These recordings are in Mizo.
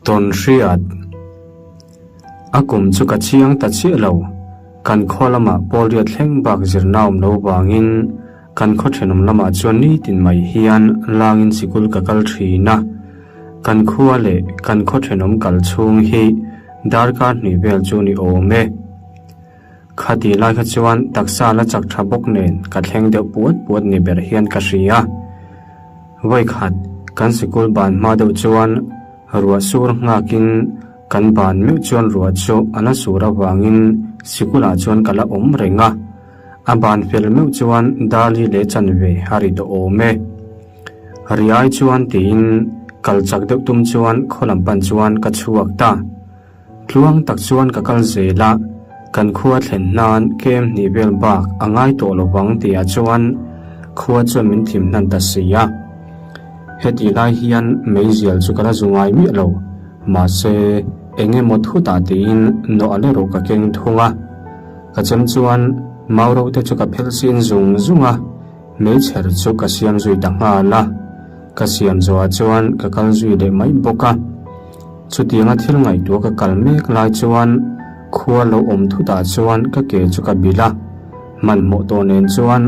Tawn hriat. A kum chu ka chiang ta chiah lo. Kan khaw lamah Pawlriat thleng bak zirna awm lo vangin kan khaw thenawm lamah chuan nitin mai hian langin sikul ka kal thin a. Kan khua leh kan khaw thenawm kal chhung hi darkar hnih vel chu ni awm e. Khati lai kha chuan taksa la chak tha bawk nen ka thleng deuh puat puat ni ber hian ka hria. Vawikhat kan sikul ban hma deuh chuan ruah sur nghakin kan ban meuh chuan ruah chu a la sur avangin sikulah chuan ka la awm reng a. A ban fel meuh chuan Dali leh chanve a ri tawh awm e. Ri ai chuan tiin kal chak deuh tum chuan khaw lam pan chuan ka chhuak ta. Tluang tak chuan ka kal zel a, kan khua thlen hnan kem hnih vel bak a ngai tawh lo vang tihah chuan khua chuan min thim hnan ta si a. Hetih lai hian meizial chu ka la zu ngai miah lo, mahse eng emaw thutah tiin nawh a la rawh ka keng thung a. Ka chem chuan mau ro te chu ka phel sin zung zung a, meichher chu ka siam zui ta nghal a. Ka siam zawhah chuan ka kal zui leh mai bawk a. Chutianga thil ngaihtuah ka kal mek lai chuan khua lo awm thutah chuan ka ke chu ka bilh a, hmanhmawh tawh nen chuan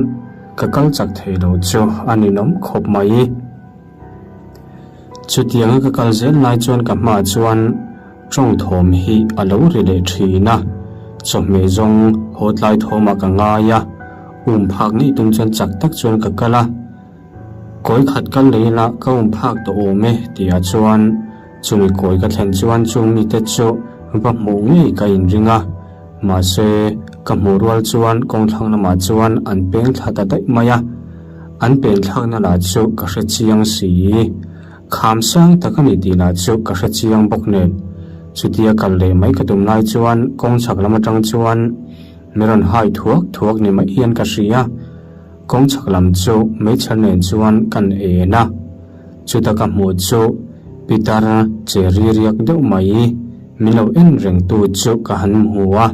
ka kal chak thei lo chu a ninawm khawp mai. Chutianga ka kal zel lai chuan ka hmaah chuan tawng thawm hi a lo ri leh thin a, chawhmeh zawng haw tlai thawmah ka ngai a, um phak ngei tum chuan chak tak chuan ka kal a. Kawi khat kal lei la ka um phak tawh awm e tihah chuan chumi kawi ka thlen chuan chung mite chu va hmuh ngei ka inring a, mahse ka hmuh rual chuan kawngthlang lamah chuan an peng thla ta daih mai a, an pen thlakna lah chu ka hre chiang si. Kham sang tak a ni tih lah chu ka hre chiang bawk nen. Chutia kal leh mai ka tum lai chuan kawng chhak lam atang chuan mi rawn hai thuak thuak ni mai hian ka hria. Kawng chhak lam chu meichher nen chuan kan en a, chuta ka hmuh chu Pitar che ri riak deuh mai min lo en reng tu chu ka han hmu a,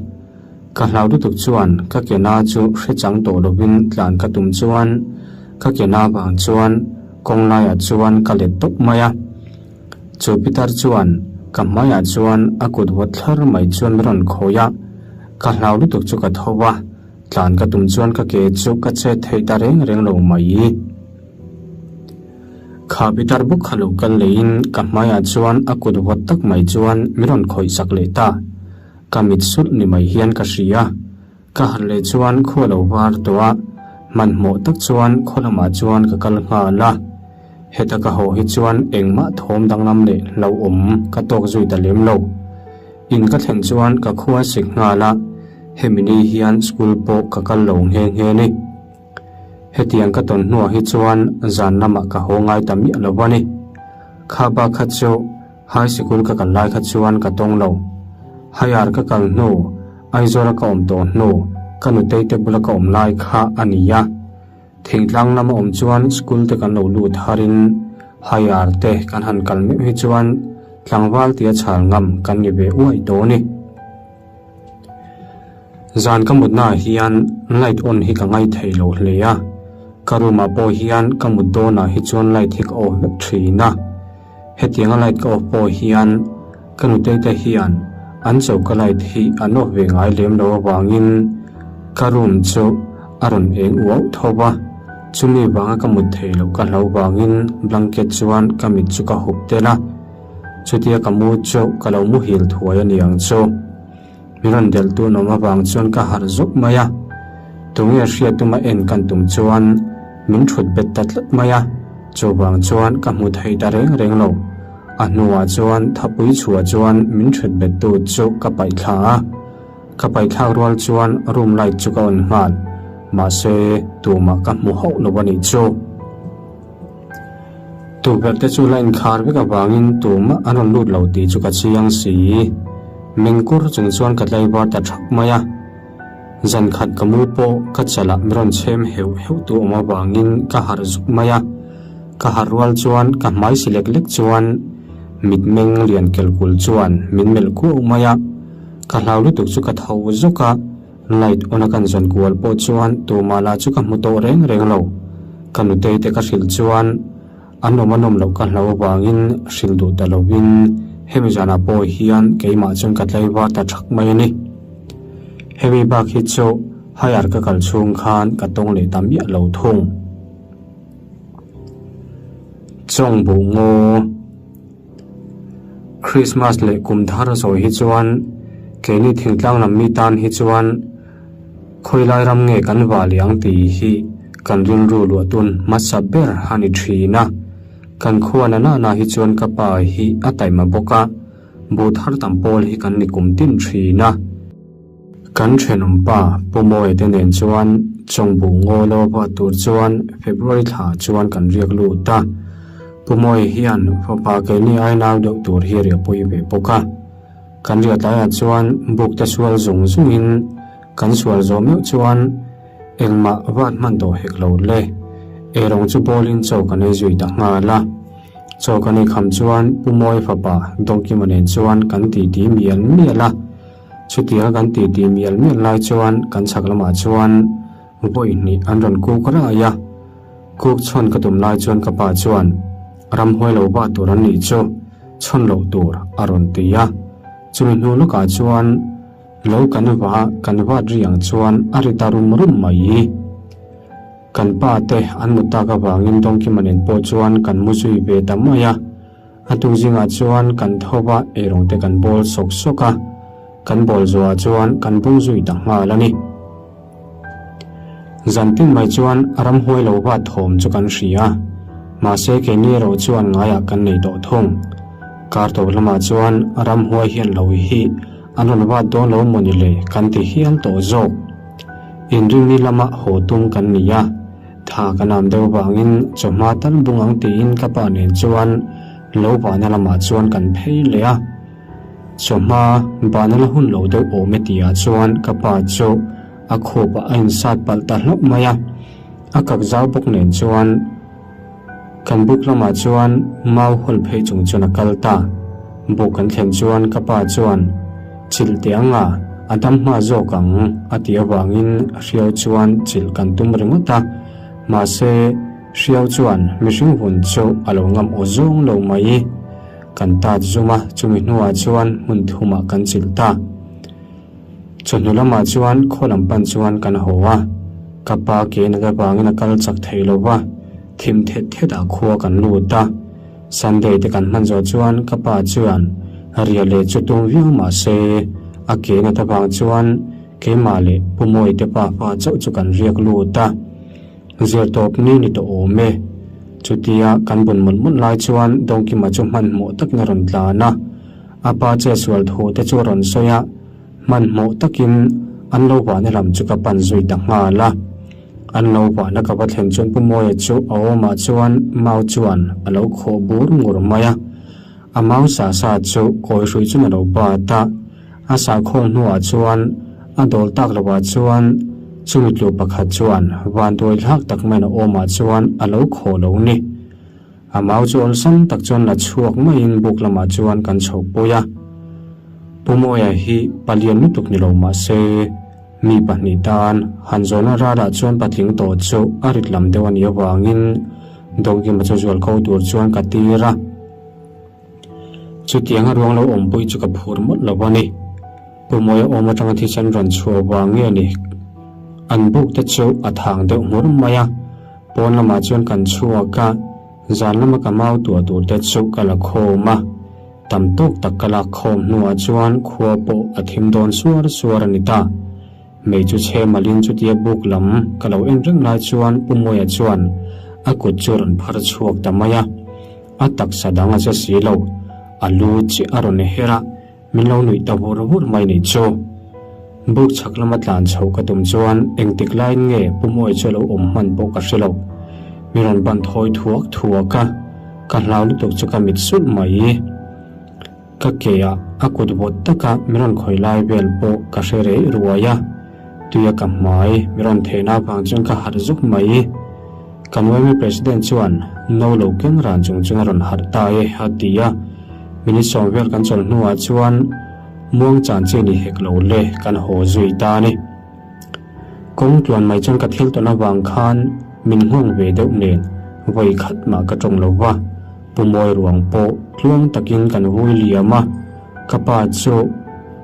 ka hlau lutuk chuan ka ke na chu hre chang tawh lovin tlan ka tum chuan ka ke na vang chuan kawng laiah chuan ka let tawp mai a. Chu Pitar chuan ka hmaiah chuan a kut vawt thlar mai chuan min rawn khawi a, ka hlau lutuk chu ka tho a. Tlan ka tum chuan ka ke chu ka chet theih ta reng reng lo mai. Kha pitar bawk kha lo kal leiin ka hmaiah chuan a kut vawt tak mai chuan min rawn khawih sak leh ta. Ka mit sulh ni mai hian ka hria. Ka harh leh chuan khua lo var tawh a, hmanhmawh tak chuan khaw lamah chuan ka kal nghal a. Heta ka haw hi chuan engmah thawm danglam leh hlauhawm ka tawk zui ta lem lo. In ka thlen chuan ka khua sik nghal a, hemi ni hian school pawh ka kal lo nghe nghe ni. Hetiang ka tawn hnuah hi chuan zan lamah ka haw ngai ta miah lo a ni. Kha bak kha chu high sikul ka kal lai kha chuan ka tawng lo. Higher ka kal hnu, Aizawla ka awm tawh hnu, ka nutei te bula ka awm lai kha a ni a. Thingtlang lama awm chuan school te kan lo lut harin higher te kan han kal meuh hi chuan tlangval tia chhal ngam kan ni ve uai tawh a ni. Zan ka mutnaah hian light on hi ka ngai thei lo hle a, ka room ah pawh hian ka mut dawnah hi chuan light hi ka off vek thin a. Hetianga light ka off pawh hian ka nutei te hian an choka light hi an off ve ngai lem lo avangin ka room chu a rawn eng uauh tho va, chumi vanga ka mut thei loh ka hlo vangin blanket chuan ka mit chu ka hup tel a, chutia ka mu chu ka lo muhil thuai a niang chu. Mi rawn delh tu an awm avang chuan ka harh zawk mai a, tunge hriat tuma en kan tum chuan min thut bet ta tlat mai a, chuvang chuan ka hmu thei ta reng reng lo. A hnuah chuan thapui chhuah chuan min thut bet tu chu ka paih thla a, ka paih thlak rual chuan room light chu ka on nghal, mahse tumah ka hmu hauh lo a nih chu. Tukverh te chu la inkhar vek avangin tumah an rawn lut lo tih chu ka chiang si. Mengkur chung chuan ka tlaivar ta thak mai a. Zan khat ka mu pawh ka chalah mi rawn chhem heuh heuh tu awm avangin ka harh zuk mai a. Ka harh rual chuan ka hmai si lek lek chuan mitmeng lian kelkul chuan min melh kuau mai a. Ka hlau lutuk chu ka tho zawk a. Light on a kan zawn kual pawh chuan tumah lah chu ka hmu tawh reng reng lo. Ka nutei te ka hrilh chuan an awm a nawm loh ka hlau avangin hrilh duh ta lovin Hemi zanah pawh hian keimah chuan ka tlaivar ta thak mai a ni. Hemi bak hi chu higher ka kal chhung khan ka tawng leh ta miah lo thung. Chawng buh ngaw. Christmas leh kum thar zawi hi chuan keini thingtlang lam mi tan hi chuan khawilai ram nge kan vah leh ang tih hi kan rilru luah tun hmasa ber a ni thin a. Kan khua na nana hi chuan ka pa hi a taima bawk a, buh thar tam pawl hi kan ni kum tin thin a. Kan thenawm pa Pu Mawia te nen chuan Chawngbuh ngaw lo va tur chuan February thla chuan kan riak lut a. Pu Mawia hian fapa keini ai nau deuh tur hi a riahpui ve bawk a. Kan riah tlaiah chuan buk te sual zung zungin kan sual zawh meuh chuan engmah vat hman tawh hek lo le. Eirawng chu bawlin chaw kan ei zui ta nghal a. Chaw kan ei kham chuan Pu Mawia fapa Dawngkima nen chuan kan titi mial mial a. Chutianga kan titi mial mial lai chuan kan chhak lamah chuan vawi hnih an rawn kuk rai a. Kuk chhawn ka tum lai chuan ka pa chuan ramhuai lo va tur an nih chu chhawn loh tur a rawn ti a. Chumi hnu lawkah chuan lo kan va kan vat ri ang chuan a ri ta rum rum mai. Kan pa te an mu tak avangin Dawngkima nen pawh chuan kan mu zui ve ta mai a. A tuk zingah chuan kan tho va, eirawng te kan bawl sawk sawk a, kan bawl zuah chuan kan bung zui ta nghal a ni. Zan tin mai chuan ramhuai lo va thawm chu kan hria a, mahse keini erawh chuan ngaiah kan nei tawh thung. Kar tawp lamah chuan ramhuai hian lo hi an rawn vat dawn lo maw ni le kan ti hial tawh zawk. Inrinni lama haw tum kan ni a. Tha ka nam deuh vangin chawhma tal bung ang tiin ka pa nen chuan lo vahna lamah chuan kan phei leh a. Chawhma bahna la hun lo deuh awm e tihah chuan ka pa chu a khup ah a insat palh ta hlauh mai a. A kak zau bawk nen chuan kan buk lamah chuan mau hawl phei chung chuan a kal ta. Buk kan thlen chuan ka pa chuan chilh teh ang a, a dam hma zawk ang a tih avangin hriau chuan chilh kan tum ringawt a. Mahse, hriau chuan mihring vun chu a lo ngam aw zawng lo mai. Kan tat zum a, chumi hnuah chuan hmun thumah kan chilh ta. Chawhnu lamah chuan khaw lam pan chuan kan haw a, ka pa ke nat avangin a kal chak thei lo va, thim thet thet ah khua kan lut a. Sunday te kan hman zawh chuan ka pa chuan ria leh chu tum viau mah se a ke nat avang chuan keimah leh Pu Mawi te pa fa chauh chu kan riak lut a. Zir tawp ni ni tawh awm e. Chutia kan bun mawlh mawlh lai chuan Dawngkima chu hmanhmawh takin a rawn tlan a. A pa che sual thu te chu a rawn sawi a, hmanhmawh takin an lo vahna lam chu ka pan zui ta nghal a. An lo vahna ka va thlen chuan Pu Mawia chu a awmah chuan mau chuan a lo khawh bur ngur mai a. A mau sa sa chu kawi hrui chuan a lo bat a, a sahkhawl hnuah chuan a dawl tak lovah chuan chumi tlu pakhat chuan vanduai hlak tak maiin a awmah chuan a lo khawh lo ni. A mau chu awlsam tak chuan la chhuak maiin buk lamah chuan kan chhoh pui a. Pu Mawia hi palian lutuk ni lo mah se, mi pahnih tan han zawhna ralah chuan patling tawh chu a rit lam deuh a nih avangin Dawngkima chu zual ko tur chuan ka tir a. Chutianga ruang lo awmpui chu ka phur mawlh lo a ni. Pu Mawia awm atanga thisen rawn chhuah vang nge ni? An buk te chu a thang deuh hmur mai a. Pawn lamah chuan kan chhuak a, zan lama ka mau tuah tur te chu ka la khawm a. Tam tawk tak ka lak khawm hnuah chuan khua pawh a thim dawn suar suar a ni ta. Mei chu chhe malin chutia buk lam ka lo en reng lai chuan Pu Mawia chuan a kut chu a rawn phar chhuak ta mai a. A taksa dang a che si lo, a lu chiah a rawn her a. Min lo nuih ta vur vur mai nih chu. Buk chhak lama tlan chhoh ka tum chuan engtik laiin nge Pu Mawi chu a lo awm hman pawh ka hre lo. Mi rawn ban thawi thuak thuak a, ka hlau lutuk chu ka mit sulh mai. Ka ke ah a kut vawt taka min rawn khawi lai vel pawh ka hre rei ruai a, tuia ka hmai mi rawn theihna avang chuan ka harh zuk mai. Kan yma President chuan no lo keng ran chung chuan a rawn harh ta e a ti a, minute sawm vel kan chawl hnuah chuan muang chan chi ni hek lo le kan haw zui ta a ni. Kawng tluan mai chuan ka thil tawn avang khan min nghawng ve deuh nen vawi khat mah ka tawng lo va. Pu Mawi ruang pawh tluang takin kan vui liam a, ka pa chu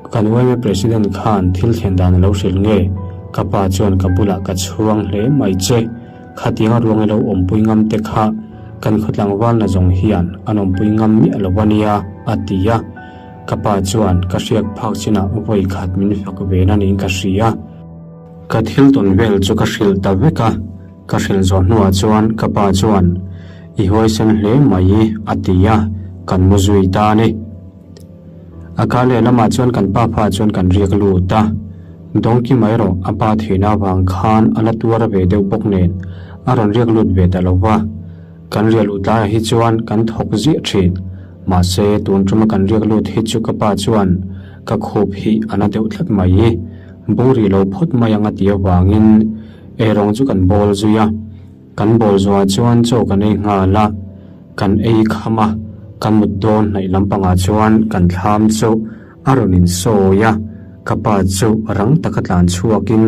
kan yma President khan thil thlen dan a lo hrilh nge? Ka pa chuan ka bulah ka chhuang hle mai che, khatianga ruang i lo awmpui ngam te kha kan khaw tlangval na zawng hian an awmpui ngam miah lo a nia, a ti a. Ka pa chuan ka hriak phak chinah vawi khat min fak ve na niin ka hria. Ka thil tawn vel chu ka hrilh ta vek a. Ka hrilh zawh hnuah chuan ka pa chuan, I huaisen hle mai, a ti a, kan mu zui ta a ni. A kar leh lamah chuan kan pa pha chuan kan riak lut a, Dawngki mai rawh a pa thihna avang khan a la tuar ve deuh bawk nen a rawn riak lut ve ta lo va. Kan riah luh tlaiah hi chuan kan thawk ziah thin. Mahse, tun tuma kan riak lut hi chu ka pa chuan ka khup hi a na deuh tlat mai. Buri lo phawt mai ang a ti avangin Eirawng chu kan bawl zui a, kan bawl zuah chuan chaw kan ei nghal a, kan ei kham a, kan mut dawn hnaih lampangah chuan kan thlam chu a rawn insawi a, ka pa chu rang taka tlan chhuakin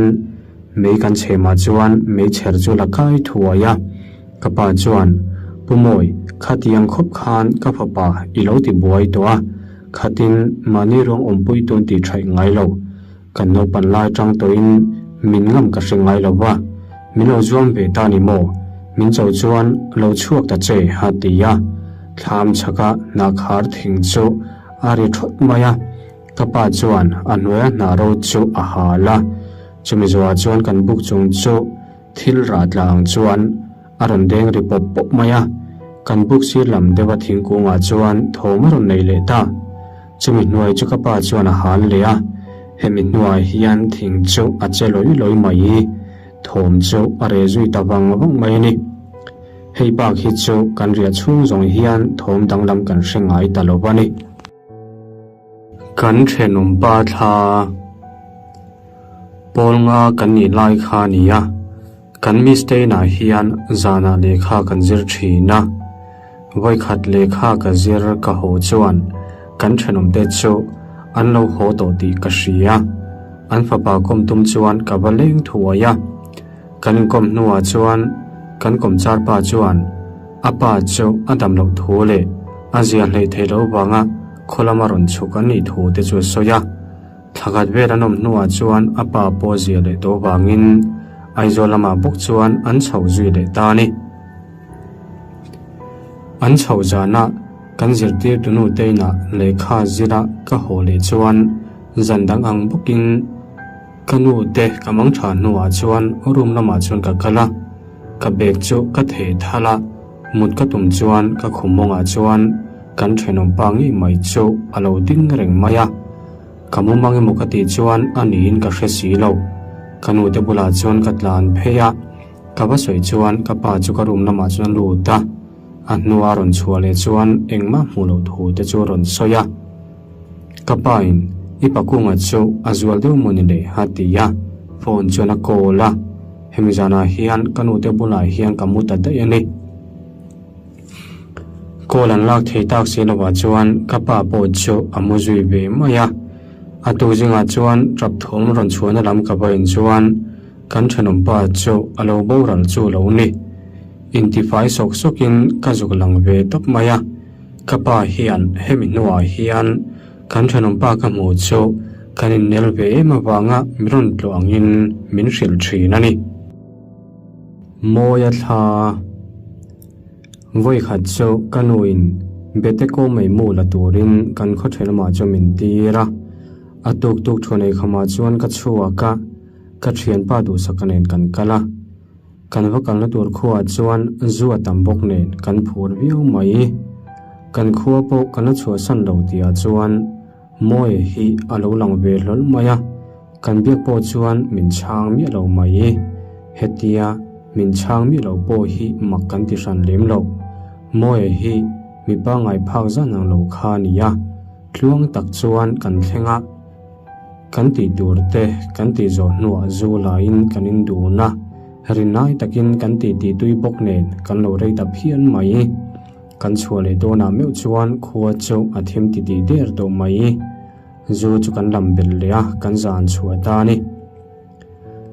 mei kan chhemah chuan meichher chu la kai thuai a, ka pa chuan, Pu Mawi, khatiang khawp khan ka fapa i lo ti buai tawh a, khatin mahni ruang awmpui tun tih thaih ngai lo. Kan naupan lai tang tawhin min ngam ka hre ngai lo va, min lo zuam ve ta ni maw? Min cho chuan lo chhuak ta che a ti a, thlam chhaka hnahkhar thing chu a ri thawt mai a, ka pa chuan a hnuaia hnah ro chu a hal a, chumi zawhah chuan kan buk chung chu thil rah tla ang chuan a rawn deng ri pawp pawp mai a, kan buk sir lam deuha thingkungah chuan thawm a rawn nei leh ta. Chumi hnuai chu ka pa chuan a hal leh a, hemi hnuah hian thing chu a che lawi lawi mai i, thawm chu a reh zui ta vang vang mai a ni. Hei bak hi chu kan riah chhung zawng hian thawm danglam kan hre ngai ta lo va ni. Kan thenawm pa thla pawl nga kan nih lai kha a ni a, kan Miss-te inah hian zanah lehkha kan zir thin a, vawikhat lehkha ka zir ka haw chuan kan thenawmte chu an lo haw tawh tih ka hria, an fapa kawm tum chuan ka va leng thuai a. Kan inkawm hnuah chuan kan kawmchar pa chuan a pa chu a dam loh thu leh a zia hleih theih loh vanga khaw lama rawn chhuk an nih thu te chu a sawi a. Thla khat vel an awm hnuah chuan a pa pawh zia leh tawh vangin Aizawl lamah bawk chuan an chho zui leh ta a ni. An chho zanah kan zirtirtu nu te inah lehkha zira ka haw leh chuan zan dang ang bawkin Ka nu te ka mang tha hnuah chuan room lamah chuan ka kal a, ka bag chu ka theh thal a, mut ka tum chuan ka khum mawngah chuan kan thenawm pa ngei mai chu a lo ding reng mai a, ka mumang emaw ka tih chuan a niin ka hre si lo. Ka nu te bulah chuan ka tlan phei a, ka va sawi chuan ka pa chu ka room lamah chuan a lut a, a hnua a rawn chhuah leh chuan engmah hmuh loh thu te chu a rawn sawi a. Ka pa in i pakunga chu a zual deuh maw ni le a ti a, phone chuan a call a, hemi zanah hian ka nute bulah hian ka mu ta daih a ni. Call an lak thei tak si lovah chuan ka pa pawh chu a mu zui ve mai a, a tuk zingah chuan tap thawm rawn chhuahna lam ka va en chuan kan thenawm pa chu a lo boral chu lo ni. Intifai sawk sawkin ka zuk lang ve tawp mai a. Ka pa hian hemi hnuah hian kan thenawm pa ka hmuh chu kan innel ve em avanga mi rawn tlawh angin min hrilh thin a ni. Mawia thla Vawikhat chu ka nuin Bete ko mai mu la turin kan khaw thenawmah chu min tir a, a tuk tuk thu nei khamah chuan ka chhuak a, ka thianpa duhsaka nen kan kal a. Kan va kalna tur khuaah chuan zu a tam bawk nen kan phur viau mai. Kan khua pawh kan la chhuahsan lo tihah chuan Mawia hi a lo lang ve hlawl mai a, kan biak pawh chuan min chhang miah lo mai. Hetia min chhang miah lo pawh hi mak kan ti hran lem lo. Mawia hi mi pangngai phak zan ang lo kha a ni a, tluang tak chuan kan thleng a. Kan tih tur te kan tih zawh hnuah zu laiin kan indun a, rinai takin kan tih tih tui bawk nen kan lo rei ta phian mai. Kan chhuah leh dawnah meuh chuan khua chu a thim ti tih der tawh mai. Zu chu kan lam belh leh a, kan zan chhuah ta a ni.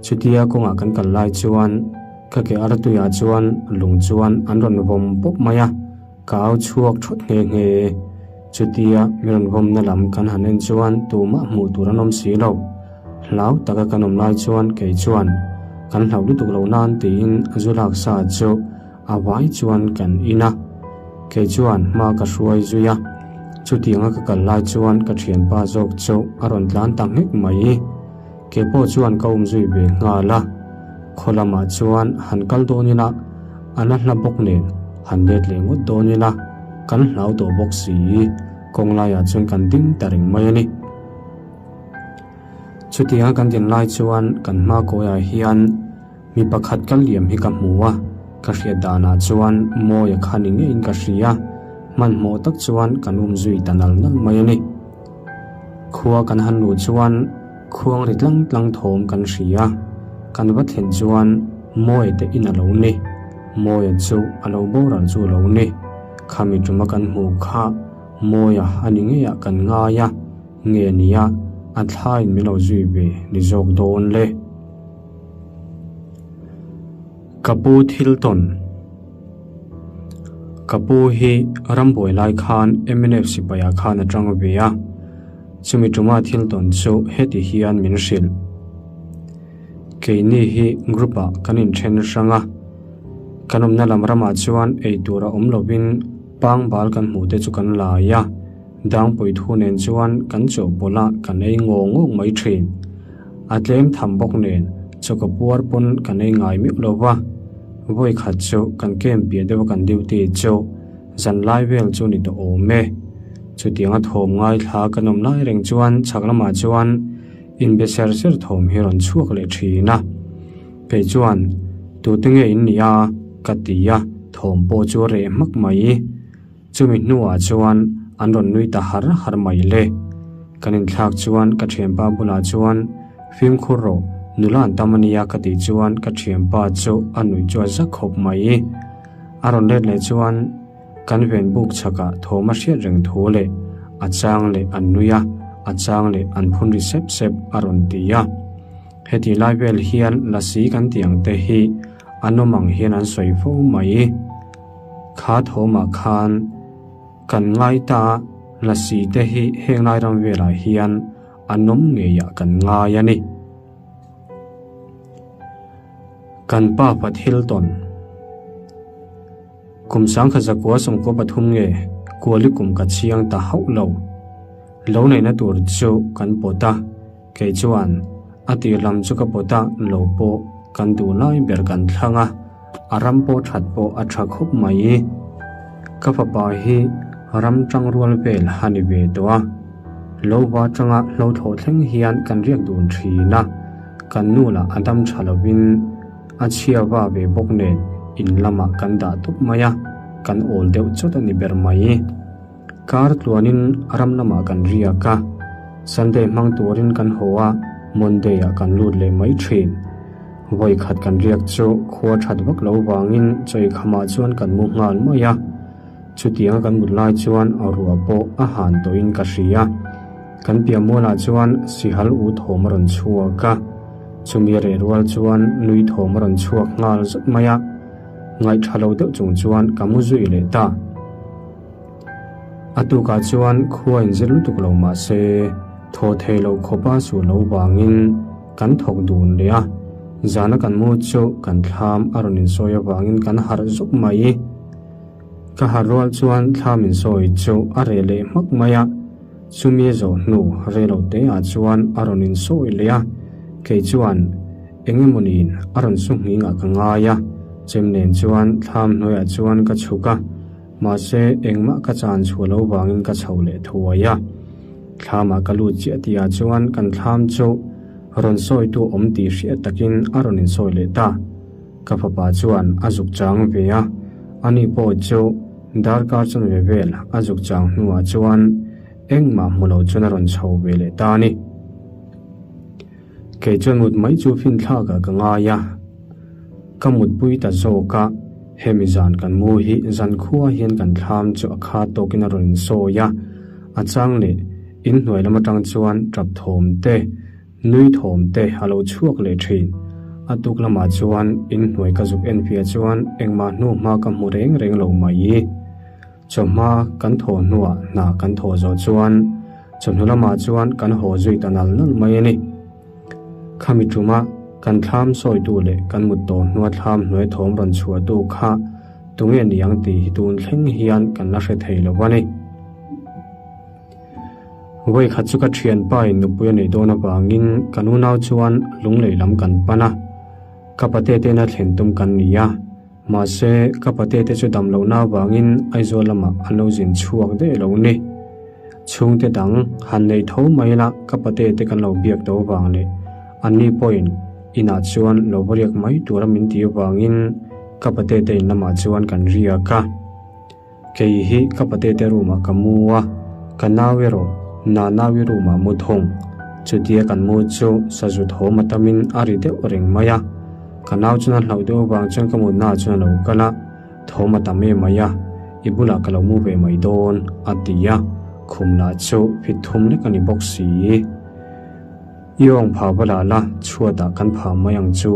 Chutia kawngah kan kal lai chuan ka ke artuiah chuan lung chuan an rawn vawm pawp mai a. Ka au chhuak thawt nghe nghe. Chutia mi rawn vawmna lam kan han en chuan tumah hmuh tur an awm si lo. Hlau taka kan awm lai chuan kei chuan kan hlauh lutuk lo nan tiin a zu lak sa chu a vai chuan kan in a. Kei chuan hma ka hruai zui a. Chutianga ka kal lai chuan ka thianpa zawk chu a rawn tlan ta nghek mai. Kei pawh chuan ka um zui ve nghal a. Khaw lamah chuan han kal dawn ila, a la hla bawk nen han let leh ngawt dawn ila, kan hlau tawh bawk si. Kawng laiah chuan kan ding ta reng mai a ni. Chutianga kan din lai chuan kan hma kawiah hian mi pakhat kal liam hi ka hmu a, ka hriat danah chuan Mawia kha ni ngeiin ka hria, hmanhmawh tak chuan kan um zui ta nal nal mai a ni. Khua kan han luh chuan khuang ri tlang tlang thawm kan hria, kan va thlen chuan Mawia te in a lo ni, Mawia chu a lo boral chu a lo ni, khami tuma kan hmuh kha Mawia a ni ngeiah kan ngai a. Nge nia, a thlaiin min lo zui ve ni zawk dawn le. Ka pu thil tawn. Ka pu hi rambuai lai khan mnf sipaiah khan a tang ve a, chumi tuma thil tawn chu heti hian min hrilh. Keini hi group ah kan inthen hrang a, kan awmna lam ramah chuan eitur a awm lovin pangbal kan hmuh te chu kan lai a. Dangpui thu nen chuan kan chawhpawlh a kan ei ngawng ngawng mai thin. A tlem tham bawk nen chawka puar pawn kan ei ngai meuh lo va. Vawi khat chu kan camp piah deuh a kan duty chu zan lai vel chu ni tawh awm e. Chutianga thawm ngaithla kan awm lai reng chuan chhak lamah chuan inbe ser ser thawm hi rawn chhuak leh thin a. Kei chuan tute nge in nih a? ka ti a, thawm pawh chu a reh hmak mai. Chumi hnuah chuan an rawn nui ta har har mai le. Kan inthlak chuan ka thianpa bulah chuan, Fimkhur rawh, nula an tam ania ka tih chuan ka thianpa chu a nuih chu a za khawp mai. A rawn let leh chuan kan ven buk chhakah thawm a hriat reng thu leh a chang leh an nui a, a chang leh an phun ri sep sep a rawn ti a. Heti lai vel hian lasi kan tih ang te hi an awm ang hian an sawi fo mai. Kha thawmah khan kan ngai ta lasi te hi heng lai ram velah hian an awm ngeiah kan ngai a ni. Kan pa Pathil tawn Kum 1943 nge Kuali kum ka chhiang ta hauh lo. Lo neihna tur chu kan pawt a. Kei chuan a tir lam chu ka pawt a, lo pawh kan duh lai ber kan thlang a, a ram pawh that pawh a tha khawp mai. Ka fapa hi ram tang rual vel a ni ve tawh a, lo va tanga hlo thlawh thleng hian kan riak dun thin a, kan nu lah a dam tha lovin a chhia va ve bawk nen in lamah kan dah tawp mai a, kan awl deuh chawt a ni ber mai. Kar tluanin ram lamah kan riak a, Sunday hmang turin kan haw a, Monday ah kan lut leh mai thin. Vawi khat kan riak chu khua that vak lo vangin chawi khamah chuan kan mu nghal mai a. Chutianga kan mut lai chuan a ruah pawh a han tawhin ka hria. Kan piah mualah chuan sihal u thawm a rawn chhuak a, chumi reh rual chuan nui thawm a rawn chhuak nghal zat mai a. Ngaihṭha lo deuh chung chuan ka mu zui leh ta. A tukah chuan khua inzir lutuk lo mah se, thaw thei lo khawpa suh lo vangin kan thawk dun leh a, zana kan mu chu kan thlam a rawn insawi avangin kan harh zuk mai. Ka harh rual chuan thlam insawi chu a reh leh hmak mai a, chumi a zawh hnu rei lo te ah chuan a rawn insawi leh a, kei chuan eng emawniin a rawn su nghingah ka ngai a, chem nen chuan thlam hnuaiah chuan ka chhuk a. Mahse, engmah ka chan chhuah lo vangin ka chho leh thuai a. Thlamah ka lut chiah tihah chuan kan thlam chu rawn sawitu awm tih hriat takin a rawn insawi leh ta. Ka fapa chuan a zuk chang ve a, ani pawh chu darkar chanve vel a zuk chang hnuah chuan engmah hmu lo chuan a rawn chho ve leh ta a ni. Kei chuan mut mai chu finthlakah ka ngai a, ka mutpui ta zawk a, hemi zan kan mu hi zankhua hian kan thlam chu a kha tawkin a rawn insawi a, a chang leh inhnuai lam atang chuan tap thawm te, nui thawm te a lo chhuak leh thin. A tuk lamah chuan inhnuai ka zuk enfiah chuan engmah hnu hma ka hmu reng reng lo mai. Chawhma kan thawh hnuah hna kan thawh zawh chuan chawhnu lamah chuan kan haw zui ta nal nal mai a ni. Khami ṭuma kan thlam sawitu leh kan mut tawh hnua thlam hnuai thawm rawn chhuahtu kha tunge ni ang tih hi tun thleng hian kan la hre thei lo a ni. Vawikhat chu ka ṭhianpa in nupui a neih dawn avangin kan unau chuan lunglei lam kan pan a, ka pate tena thlen tum kan ni a. Mahse, ka pate te chu dam lohna avangin Aizawl lamah an lo zin chhuak daih lo ni. Chhungte dang han neih tho mai la ka pate te kan lo biak tho vang leh anni pawhin inah chuan lo va riak mai tura min ti avangin ka pate te in lamah chuan kan riak a. Kei hi ka patete room ah ka mu a, ka nau erawh Nanaui room ah mu thung. Chutia kan mu chu sazu thawm a tamin a ri deuh reng mai a. Ka nau chuan a hlauh deuh avang chuan ka mutna ah chuan a lo kal a, thawm a tam em mai a, i bulah ka lo mu ve mai dawn a ti a, khum lah chu fit thum lek a ni bawk si. I awng phah va lah la, chhuatah kan phah mai ang chu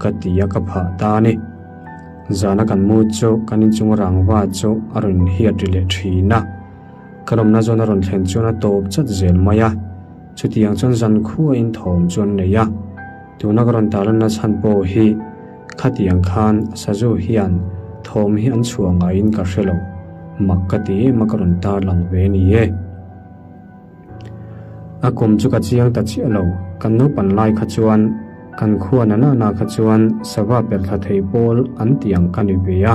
ka ti a ka phah ta a ni. Zana kan mu chu kan inchung rangva chu a rawn hiat ri leh thin a, ka lawmna zawn a rawn thlen chuan a tawp chat zel mai a, chutiang chuan zan khuain thawm chu an nei a, tuna ka rawn tarlanna chhan pawh hi khatiang khan sazu hian thawm hi an chhuah ngaiin ka hre lo, mak ka ti em a ka rawn tarlang ve ni e. A kum chu ka chiang ta chiah lo, kan naupan lai kha chuan kan khua na nana kha chuan sava per thla thei pawl an tih ang ka ni ve a.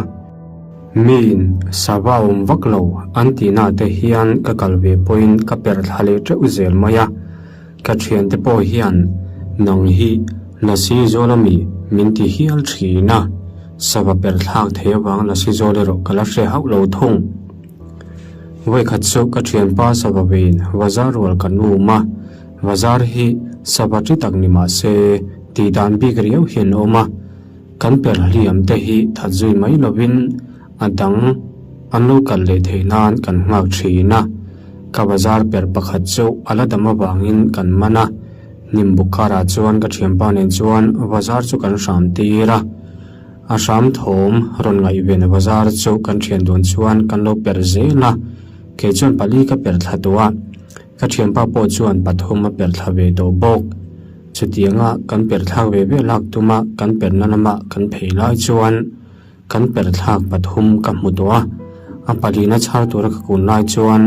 Miin sava awm vak lo an tihna te hian ka kal ve pawhin ka per thla leh teuh zel mai a, ka thiante pawh hian nang hi Lasi zawl ami min ti hial thin a, sava per thlak thei avang Lasi zawl erawh ka la hre hauh lo thung. Vawikhat chu ka thianpa sava vein Vazar rual kan um a, Vazar hi sava ṭi tak ni mah se tih dan bik riau hi an awm a, kan per hliam te hi that zui mai lovin a dang an lo kal leh theih nan kan nghak thin a, ka Vazar per pakhat chu a la dam avangin kan man a, hnimbuk karah chuan ka thianpa nen chuan Vazar chu kan hram tir a. A hram thawm rawn ngaihven bazar chu kan thian dawn chuan kan lo per zel a, kei chuan pali ka per thla tawh a, ka thianpa pawh chuan pathum a per thla ve tawh bawk. Chutianga kan per thlak ve ve lak tuma kan perna lama kan phei lai chuan kan per thlak pathum ka hmu tawh a, a palina chhar tura ka kun lai chuan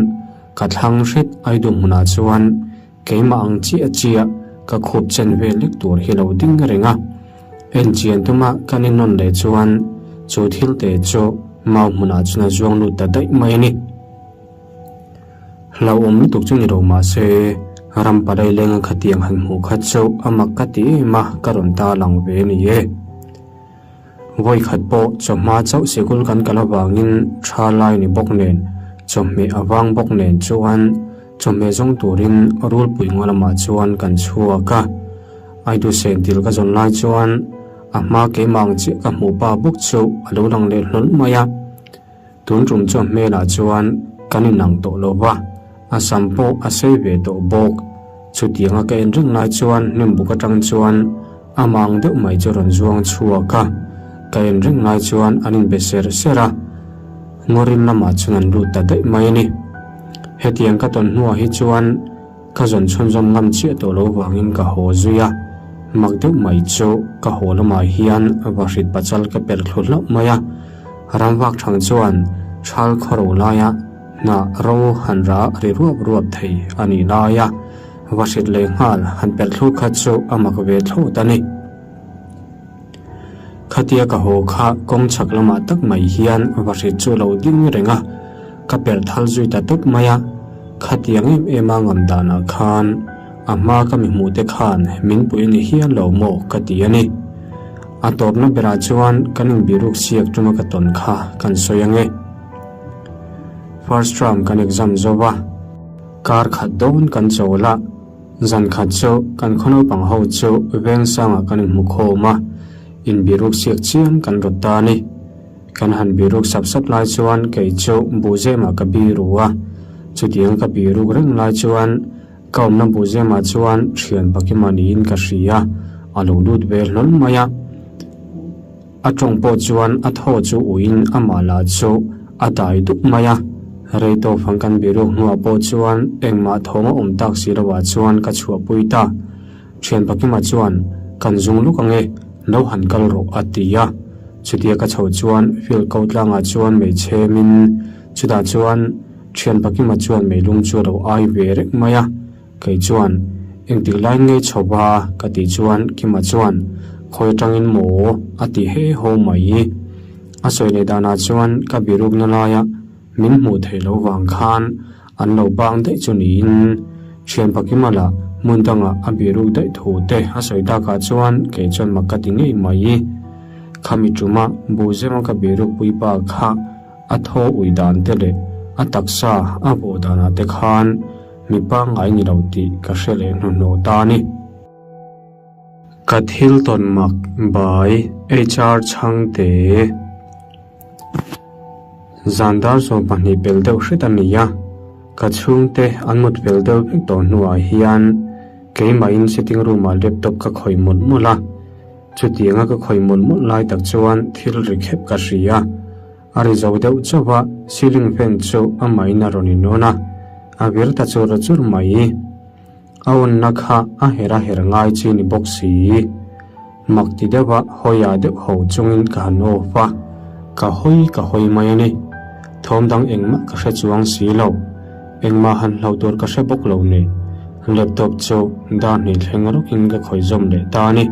ka thlang hret aidu hmunah chuan Keimah ang chiah chiah ka khup chen vel lek tur hi lo ding reng a, enchian tuma kan innawn leh chuan chu thil te chu mau hmunah chuan a zuang lut ta daih mai a ni. Hlauhawm lutuk chu ni lo mah se ram palai lenga khatiang han hmuh kha chu a mak ka ti em a, ka rawn ta lang ve a ni e. Vawikhat pawh chawhma chauh sikul kan kal avangin tha lai ni bawk nen, chawhmeh a vang bawk nen chuan chawhmeh zawng turin rulpui ngaw lamah chuan kan chhuak a. Aidusen til ka zawn lai chuan a hma keimah ang chiah ka hmuh pa bawk chu a lo lang leh hlawl mai a. Tun tum chu a hmelah chuan kan inang tawh lo va, a sam pawh a sei ve tawh bawk. Chutianga ka en reng lai chuan hnimbuk atang chuan a mang deuh mai chu rawn zuang chhuak a, ka en reng lai chuan an inbe ser ser a, ngawrin lamah chuan an lut ta daih mai a ni. Hetiang ka tawn hnuah hi chuan Ka zawn chhunzawm ngam chiah tawh lo vangin ka haw zui a, mak deuh mai chu ka haw lamah hian vahrit pachal ka per thlu hlauh mai a, ramvak thang chuan thal khawro laia hnah ro han rah ri ruap ruap thei a nih laia vahrit leh nghal han per thlu kha chu a mak ve thlawt a ni. Khatia ka haw kha kawng chhak lamah tak mai hian vahrit chu a lo ding reng a, ka perh thal zui ta tawp mai a. Khatiang em em a ngam danah khan a hma ka mi hmuh te khan min pui ni hial lo maw ka ti a ni. A tawpna berah chuan kan inbiruk siak tuma ka tawn kha kan sawi ange. First term kan exam zo va, kar khat dawn kan chawl a. Zan khat chu kan khaw naupang ho chu veng sangah kan inhmu khawm a, inbiruk siak chiam kan rawt ta a ni. Kan han biruk sap sap lai chuan kei chu buhzemah ka biru a, chutiang ka biruk reng lai chuan ka awmna buhzemah chuan thian pakima niin ka hria, a lo lut ve hlawl mai a. A tawng pawh chuan a thaw chu uiin amah lah chu a dai dup mai a. Rei tawk fang kan biruak hnuah pawh chuan engmah thawng a awm tak si loah chuan ka chhuahpui ta. Thian Pakima chuan, Kan zung luk ang e, lo han kal rawh a ti a. Chutia ka chhoh chuan field ko tlangah chuan mei chhemin chutah chuan Thian Pakima chuan meilung chu a lo ai ve reng mai a. Kei chuan, Engtik lai ngei chho va? ka tih chuan Kima chuan, Khawi atangin maw? a ti he haw mai. A sawi leh danah chuan ka birukna laia min hmuh theih loh vang khan an lo bang daih chu niin thian Pakima lah hmun dangah a biruk daih thu te a sawi takah chuan kei chuan mak ka ti ngei mai. Khami tuma buhzema ka biruk puipa kha a thaw ui dan te leh a taksa a vawh danah te khan Mi pangngai ni lo tih ka hre leh hnuhnawh ta a ni. Ka thil tawn mak by HR Chhangte. Zan dar 12 pel deuh hret a ni a, ka chhungte an mut fel deuh vek tawh hnuah hian keimahin sitting room ah laptop ka khawih mawlh mawlh a. Chutianga ka khawih mawlh mawlh lai tak chuan thil ri khep ka hria. A ri zo deuh chauh a, ceiling fan chu amahin a rawn inawn a, a vir ta chur chur mai. A awnna kha a her a her ngai chi ni bawk si. Mak ti deuh a hawi ah deuh ho chungin ka han off a, ka hawi ka hawi mai a ni. Thawm dang engmah ka hre chuang si lo, engmah han hlauh tur ka hre bawk lo ni. Laptop chu dar hnih thleng rawkin ka khawih zawm leh ta a ni.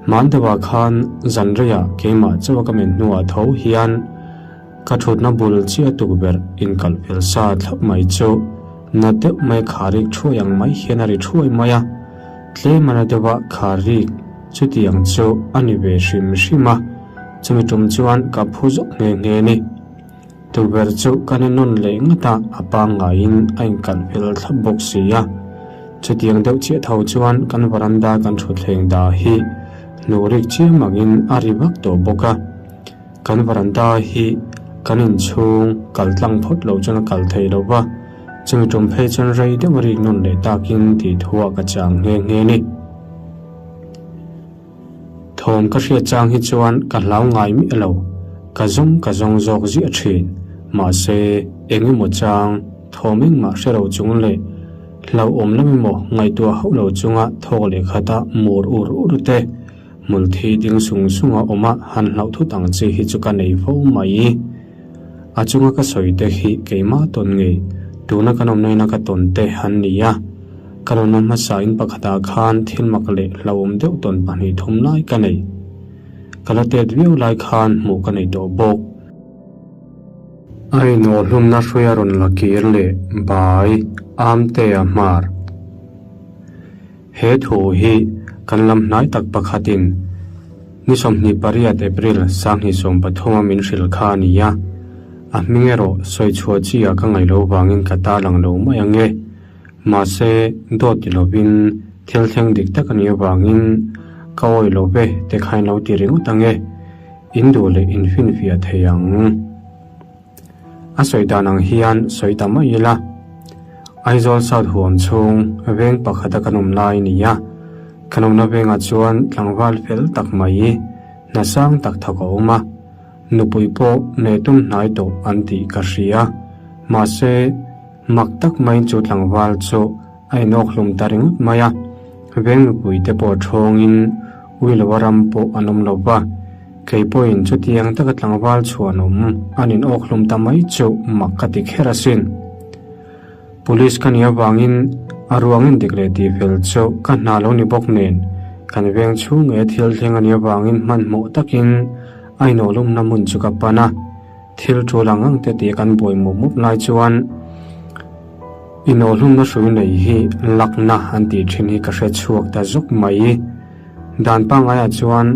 Hman deuhah khan zan reiah keimah chauha ka men hnuah tho hian ka thutna bul chiah tukverh inkalh fel sa thlap mai chu na deuh mai kharik thuai ang mai hian a ri thuai mai a, tlem a na deuha kharik chutiang chu a ni ve hrim hrim a, chumi tum chuan ka phu zawk nghe nghe a ni. Tukverh chu ka ni nawn leh ngat a, a pangngaiin a inkalh fel thlap bawk si a. Chutiang deuh chiah tho chuan kan varanda kan thutthleng dah hi hnuh rik chiam angin a ri vak tawh bawk a. Kan varanda hi kan inchhung kal tlang phawt loh chuan a kal thei lo va, chumi tum phei chuan rei deuh a rik nawn leh takin tih thuah ka chang nghe nghe a ni. Thawm ka hriat chang hi chuan ka hlau ngai miah lo, ka zawng ka zawng zawk ziah thin. Mahse, eng emaw chang, thawm engmah hre lo chung leh hlauhawm lam emaw ngaihtuah hauh lo chunga thawk leh khata mur ur ur te, hmulthi ding sung sunga awma han hlauh thut ang chi hi chu ka nei fo mai. A chunga ka sawi te hi keimah tawn ngei, tuna kan awmna ina ka tawn te an ni a. Ka rawn awm hmasa in pakhatah khan thil mak leh hlauhawm deuh tawn 2 3 lai ka nei. Ka la tet viau lai khan hmuh ka nei tawh bawk. A inawhhlumna hrui a rawn la kir leh bai Amtea hmar. He thu hi kan lam hnai tak pakhatin ni 28 April 2013 a min hrilh kha a ni a, a hming erawh sawi chhuah chi ah ka ngaih loh vangin ka tarlang lo mai ang e. Mahse, dawt ti lovin thil thleng dik tak a nih avangin ka awi lo ve te kha in lo ti ringawt ang e, in duh leh in finfiah thei ang. A sawi dan ang hian sawi ta mai ila, Aizawl South huam chhung veng pakhata kan awm lai a ni a, kan awmna vengah chuan tlangval fel tak mai hna sang tak thawk a awm a, nupui pawh nei tum hnai tawh an tih ka hria, mahse, Mak tak maiin chu tlangval chu a inawk hlum ta ringawt mai a, veng mipui te pawh thawngin ui lo a ram pawh an awm lo va, kei pawhin chutiang taka tlangval chhuan awm an inawk hlum ta mai chu mak ka ti kher asin. Police ka nih avangin a ruang in dik leh tih fel chu ka hna lo ni bawk nen kan veng chhung ngei a thil thleng a nih avangin hmanhmawh takin a inawhlumna hmun chu ka pan a. Thil tul ang ang te tih kan buai mup mup lai chuan inawhlumna hrui nei hi lakna an tih thin hi ka hre chhuak ta zuk mai. Dan pangaiah chuan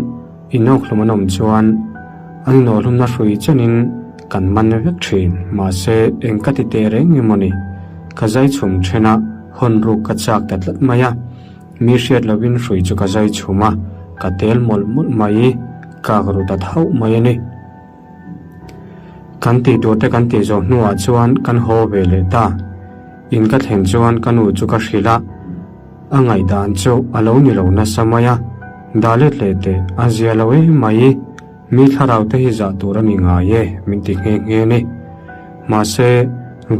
inawkhlum an awm chuan an inawhlumna hrui chenin kan man vek thin. Mahse eng ka ti teh reng nge mawni? Ka zai chhum then a, hawn ruk ka chak ta tlat mai a. Mi hriat lovin hrui chu ka zai chhum a, ka tel mawlh mawlh mai. Kak ru ta thauh mai a ni. Kan tih tur te kan tih zawh hnuah chuan kan haw ve leh ta. In ka thlen chuan ka nu chu ka hrilh a, a ngaihdan chu a lo ni lo nasa mai a, dah let leh teh a zia lo em mai, mi thlarau te hi zah tur a ni ngai e min ti nghe nghe a ni. Mahse,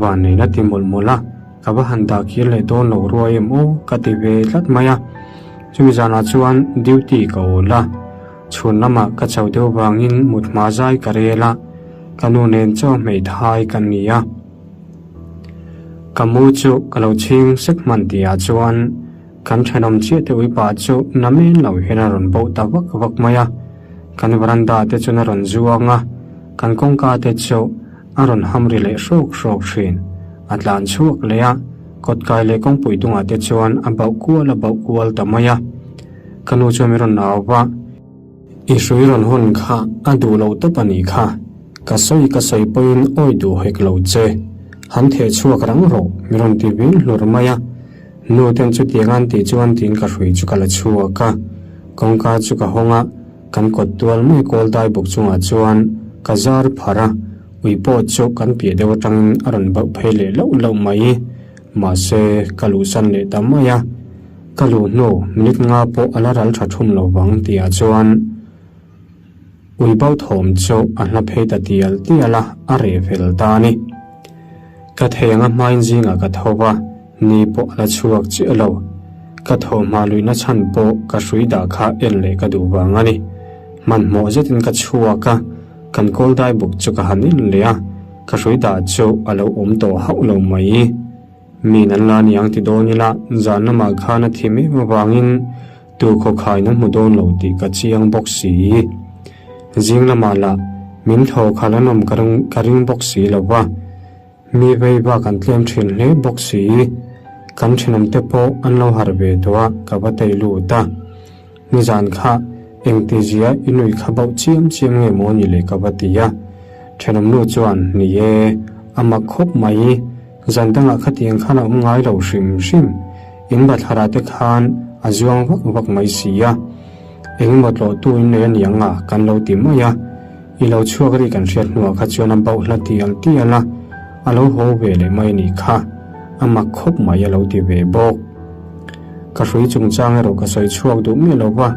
vanneihna ti mawlh mawlh a, ka va han dah kir leh dawn lo ruai em aw ka ti ve tlat mai a. Chumi zanah chuan duty ka awl a, chhun lamah ka chauh deuh vangin mut hma zai ka rel a, ka nu nen chaw hmeithai kan ni a. Ka mu chu ka lo chhing sek hman tihah chuan kan thenawm chiah te uipa chu na men lo hian a rawn bauh ta vak vak mai a. Kan veranda te chuan a rawn zuang a, kan kawngka te chu a rawn ham ri leh hrawk hrawk thin. A tlan chhuak leh a, kawtkai leh kawngpui dungah te chuan a bauh kual a bauh kual ta mai a. Ka nu chuan min rawn au va. I hrui rawn hawn kha a duh lo tawp a nih kha. Ka sawi ka sawi pawhin awi duh hek lo che. Han theh chhuak rang rawh min rawn ti vin hlur mai a. Nu ten chutiang an tih chuan tiin ka hrui chu ka la chhuak a. Kawngka chu ka hawng a, kan kawt tual mai kawl dai bawk chungah chuan ka zar pharh a. Ui pawh chu kan piah deuh atangin a rawn bauh phei leh lauh lauh mai. Mahse, ka luhsan leh ta mai a. Ka luh hnu minute nga pawh a la ral tha thum lo vang tihah chuan ui bauh thawm chu a hla phei ta tial tial a, a reh fel ta a ni. Ka thei anga hmain zingah ka tho va, ni pawh a la chhuak chiah lo. Ka thaw hma luihna chhan pawh ka hrui dah kha en leh ka duh vang a ni. Hmanhmawh zetin ka chhuak a, kan kawl dai buk chu ka han en leh a, ka hrui dah chu a lo awm tawh hauh lo mai. Min an la niang ti dawn ila, zan lamah khan a thi em avangin tu khawkhain an hmu dawn lo tih ka chiang bawk si. Zing lamah lah min thaw khalh an awm ka ring bawk si lo va, mi vei bak an tlem thin hle bawk si. Kan thenawmte pawh an lo harh ve tawh a, ka va tei lut a. Nizan kha engtizia i nui kha bauh chiam chiam nge maw ni le ka va ti a. Thenawmnu chuan, Ni e, a mak khawp mai. Zan dangah khatiang khan a awm ngai lo hrim hrim. In bathlarah te khan a zuang vak vak mai si a. Engemaw tlawhtu in nei a niang a kan lo ti mai a. I lo chhuak ri kan hriat hnuah kha chuan a bauh hla tial tial a, a lo haw ve leh mai a nih kha. A mak khawp mai a lo ti ve bawk. Ka hrui chungchang erawh ka sawi chhuak duh miah lo va,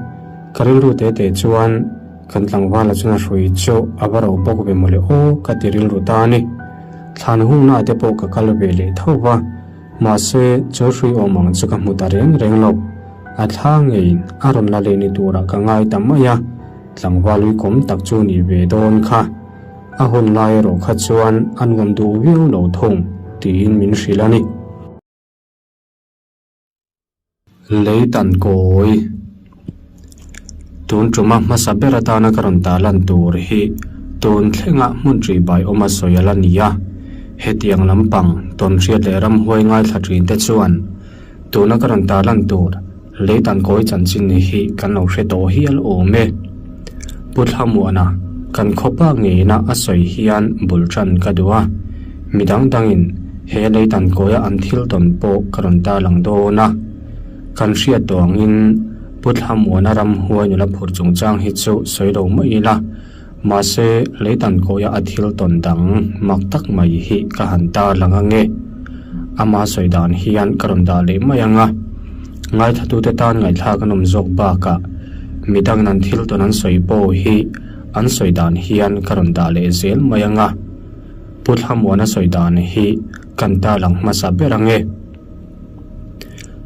ka rilru te te chuan kan tlangvala chuan a hrui chu a va ro bawk ve mawle aw ka ti rilru ta a ni. Thlan hungnaah te pawh ka kal ve leh tho va, mahse chu hrui awm ang chu ka hmu ta reng reng lo. A thla ngeiin a rawn la leh ni turah ka ngai ta mai a, tlangval uikawm tak chu nih ve dawn kha. A hun lai erawh kha chuan a nuam duh viau lo thung tiin min hrilh a ni. Lei tan kawi. Tun tuma hmasa ber atana ka rawn ta lan tur hi tun thlenga hmun ṭih bai awma sawi a la ni a. Hetiang lampang tawnhriat leh ramhuai ngaithla ṭhin te chuan tuna ka rawn ta lan tur lei tan kawi chanchin hi kan lo hre tawh hial awm e. Pu Thlamuana, kan khawpa ngeina a sawi hian bul ṭan ka duh a. Midang dangin he leitan kawia an thil tawn pawh ka rawn ta lang dawn a. Kan hriat tawh angin Pu Thlamuana ramhuai nula phur chungchang hi chu sawi lo mai ila, mahse leitan kawia a thil tawn dang mak tak mai hi ka han ta lang ange. Ama sawi dan hian ka rawn dah leh mai ang a. Ngaithlatute tan ngaihthlak an awm zawk bakah midangin an thil tawn an sawi pawh hi an sawi dan hian ka rawn dah leh zel mai ang a. Pu Thlamuana sawi dan hi kan ta lang hmasa ber ang e.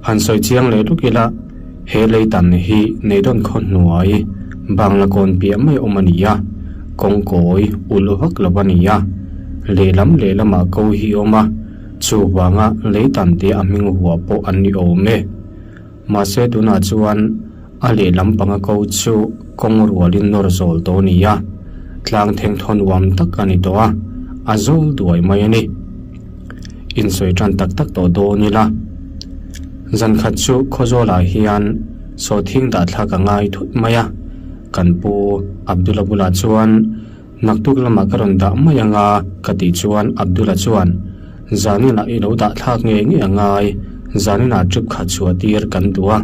Han sawi chiang leh luk ila, he lei tan hi Neidawn khaw hnuai Bangla kawn piah mai awm a ni a, kawngkawi ulh vak lo a ni a, lehlam lehlamah ko hi awm a, chuvanga lei tan tia a hming vuah pawh an ni awm e. Mahse tunah chuan a lehlam panga ko chu kawng rualin nawr zawl tawh a ni a, tlang thengthaw nuam tak a ni tawh a, a zawl duai mai a ni. Insawi tan tak tak tawh dawn ila. Zan khat chu Khawzawlah hian sawhthing dah thlak a ngai thut mai a, kan pu Abdula bulah chuan Naktuk lamah ka rawn dah mai anga ka tih chuan Abdula chuan Zaninah i lo dah thlak ngei ngei a ngai, zaninah trip khat chhuah tir kan duh a,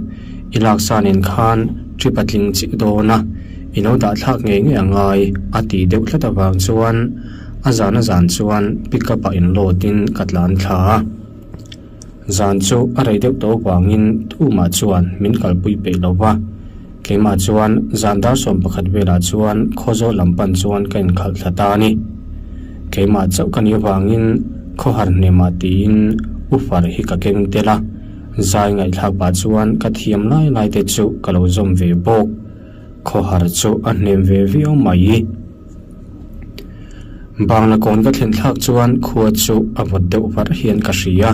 i laksa nen khan trip a tling chiah dawn a, i lo dah thlak ngei ngei a ngai a tih deuh tlat avang chuan a zan a zan chuan pick up ah inload in ka tlan thla a. Zan chu a rei deuh tawh vangin tumah chuan min kalpui peih lo va, keimah chuan zan dar 11 velah chuan Khawzawl lam pan chuan ka inkhalh thla ta a ni. Keimah chauh ka nih avangin khawhar hnemah tiin ufar hi ka keng tel a, zai ngaihthlak pah chuan ka thiam lai lai te chu ka lo zawm ve bawk. Khawhar chu a hnem ve viau mai. Bangla kawn ka thlen thlak chuan khua chu a vawt deuh varh hian ka hria.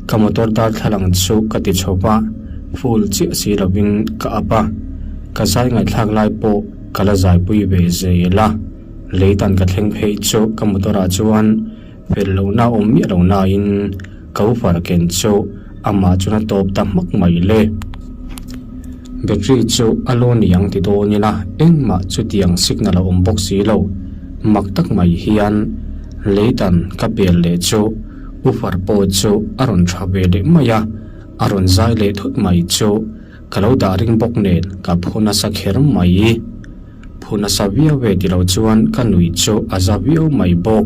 Ka motor darthlalang chu ka ti chho va, full chiah si lovin ka up a, ka zai ngaihthlak lai pawh ka la zaipui ve zel a. Leitan ka thleng phei chu ka motor ah chuan fel lohna awm miah lo nain ka ufar ken chu amah chuan a tawp ta hmak mai le. Battery chu a lo ni ang ti dawn ila engmah chutiang signal a awm bawk si lo. Mak tak mai hian leitan ka pel leh chu ufar pawh chu a rawn tha ve leh mai a, a rawn zai leh thut mai chu ka lo dah ring bawk nen ka phu nasa kher mai. Phu nasa viau ve ti lo chuan ka nui chu a za viau mai bawk.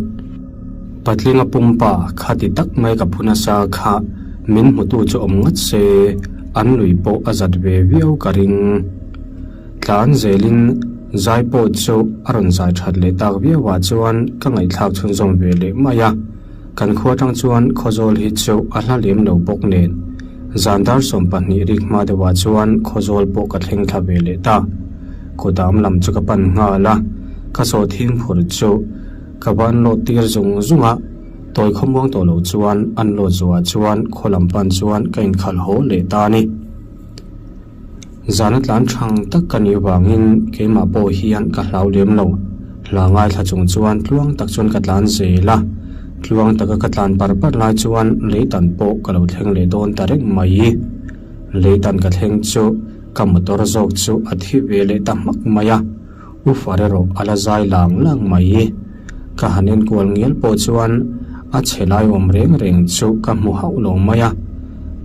Patlinga pumpa kha ti tak mai ka phu nasa kha min hmutu chu awm ngat se an nui pawh a zat ve viau ka ring. Tlan zelin zai pawh chu a rawn zai that leh tak viau ah chuan ka ngaihthlak chhunzawm ve leh mai a. Kan khua atang chuan Khawzawl hi chu a hla lem lo bawk nen zan dar 12 rik hma deuhah chuan Khawzawl pawh ka thleng thla ve leh ta. Kudam lam chu ka pan nghal a, ka sawhthing phur chu ka van lawt tir zung zung a, tawi khawmuang tawh lo chuan an lawt zuah chuan khaw lam pan chuan ka inkhalh haw leh ta a ni. Zana tlan thang tak ka nih vangin keimah pawh hian ka hlau lem lo. Hla ngaithla chung chuan tluang tak chuan ka tlan zel a, tluang taka ka tlan par par lai chuan leitan pawh ka lo thleng leh dawn ta reng mai. Leitan ka thleng chu ka motor zawk chu a thi ve leh ta hmak mai a, U Far erawh a la zai lang lang mai. Ka han enkual ngial pawh chuan a chhe lai awm reng reng chu ka hmu hauh lo mai a,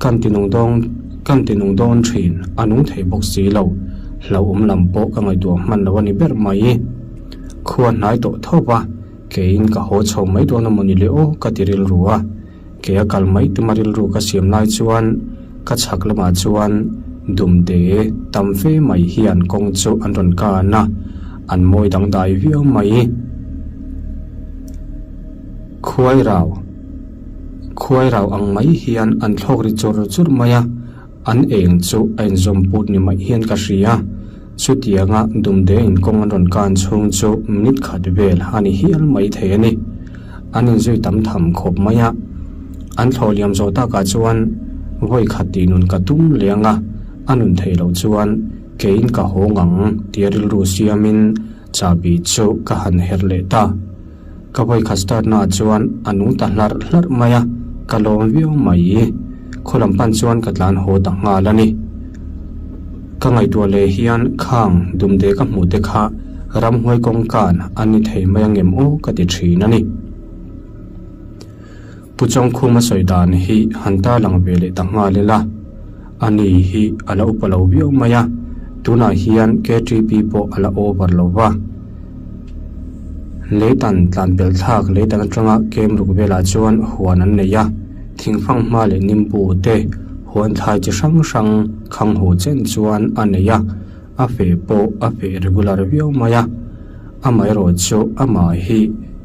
kan ti nung dawng kan ti nung dawn thin a nung thei bawk si lo, hlauhawm lam pawh ka ngaihtuah hman lo a ni ber mai. Khua hnai tawh tho va, keiin ka haw chho mai dawn a maw ni le aw ka ti rilru a. Kei a kal mai tuma rilru ka siam lai chuan ka chhak lamah chuan dumte tam fe mai hian kawng chu an rawn kan a, an mawi dangdai viau mai. Khuai rau Khuai rau ang mai hian an thlawk ri chur chur mai a. An eng chu a inzawm put ni mai hian ka hria. Chutianga dumde in kawng an rawn kan chhung chu minute khat vel a ni hial mai thei a ni. An inzui tam tham khawp mai a. An thlawh liam zawh takah chuan vawi khat tih nun ka tum leh ang a, a nun theih loh chuan keiin ka hawng ang tia rilru siamin chahbi chu ka han herh leh ta. Ka vawikhat start naah chuan a nung ta hlarh hlarh mai a, ka lawm viau mai. Khaw lam pan chuan ka tlan haw ta nghal a ni. Ka ngaihtuah leh hian khang dumde ka hmuh te kha ramhuai kawngkan an ni thei mai angem aw ka ti thin a ni. Pu Chawngkhuma sawi dan hi han tarlang ve leh ta nghal ila, a ni hi a la upa lo viau mai a, tunah hian KTP pawh a la over lo va. Leitan tlan pel thlak leitan atanga kem ruk velah chuan huan an nei a, thingfang hma leh nimbu te huan thlai chi hrang hrang khang hu chen chuan a nei a, a feh pawh a feh regular viau mai a. Amaherawh chu amah hi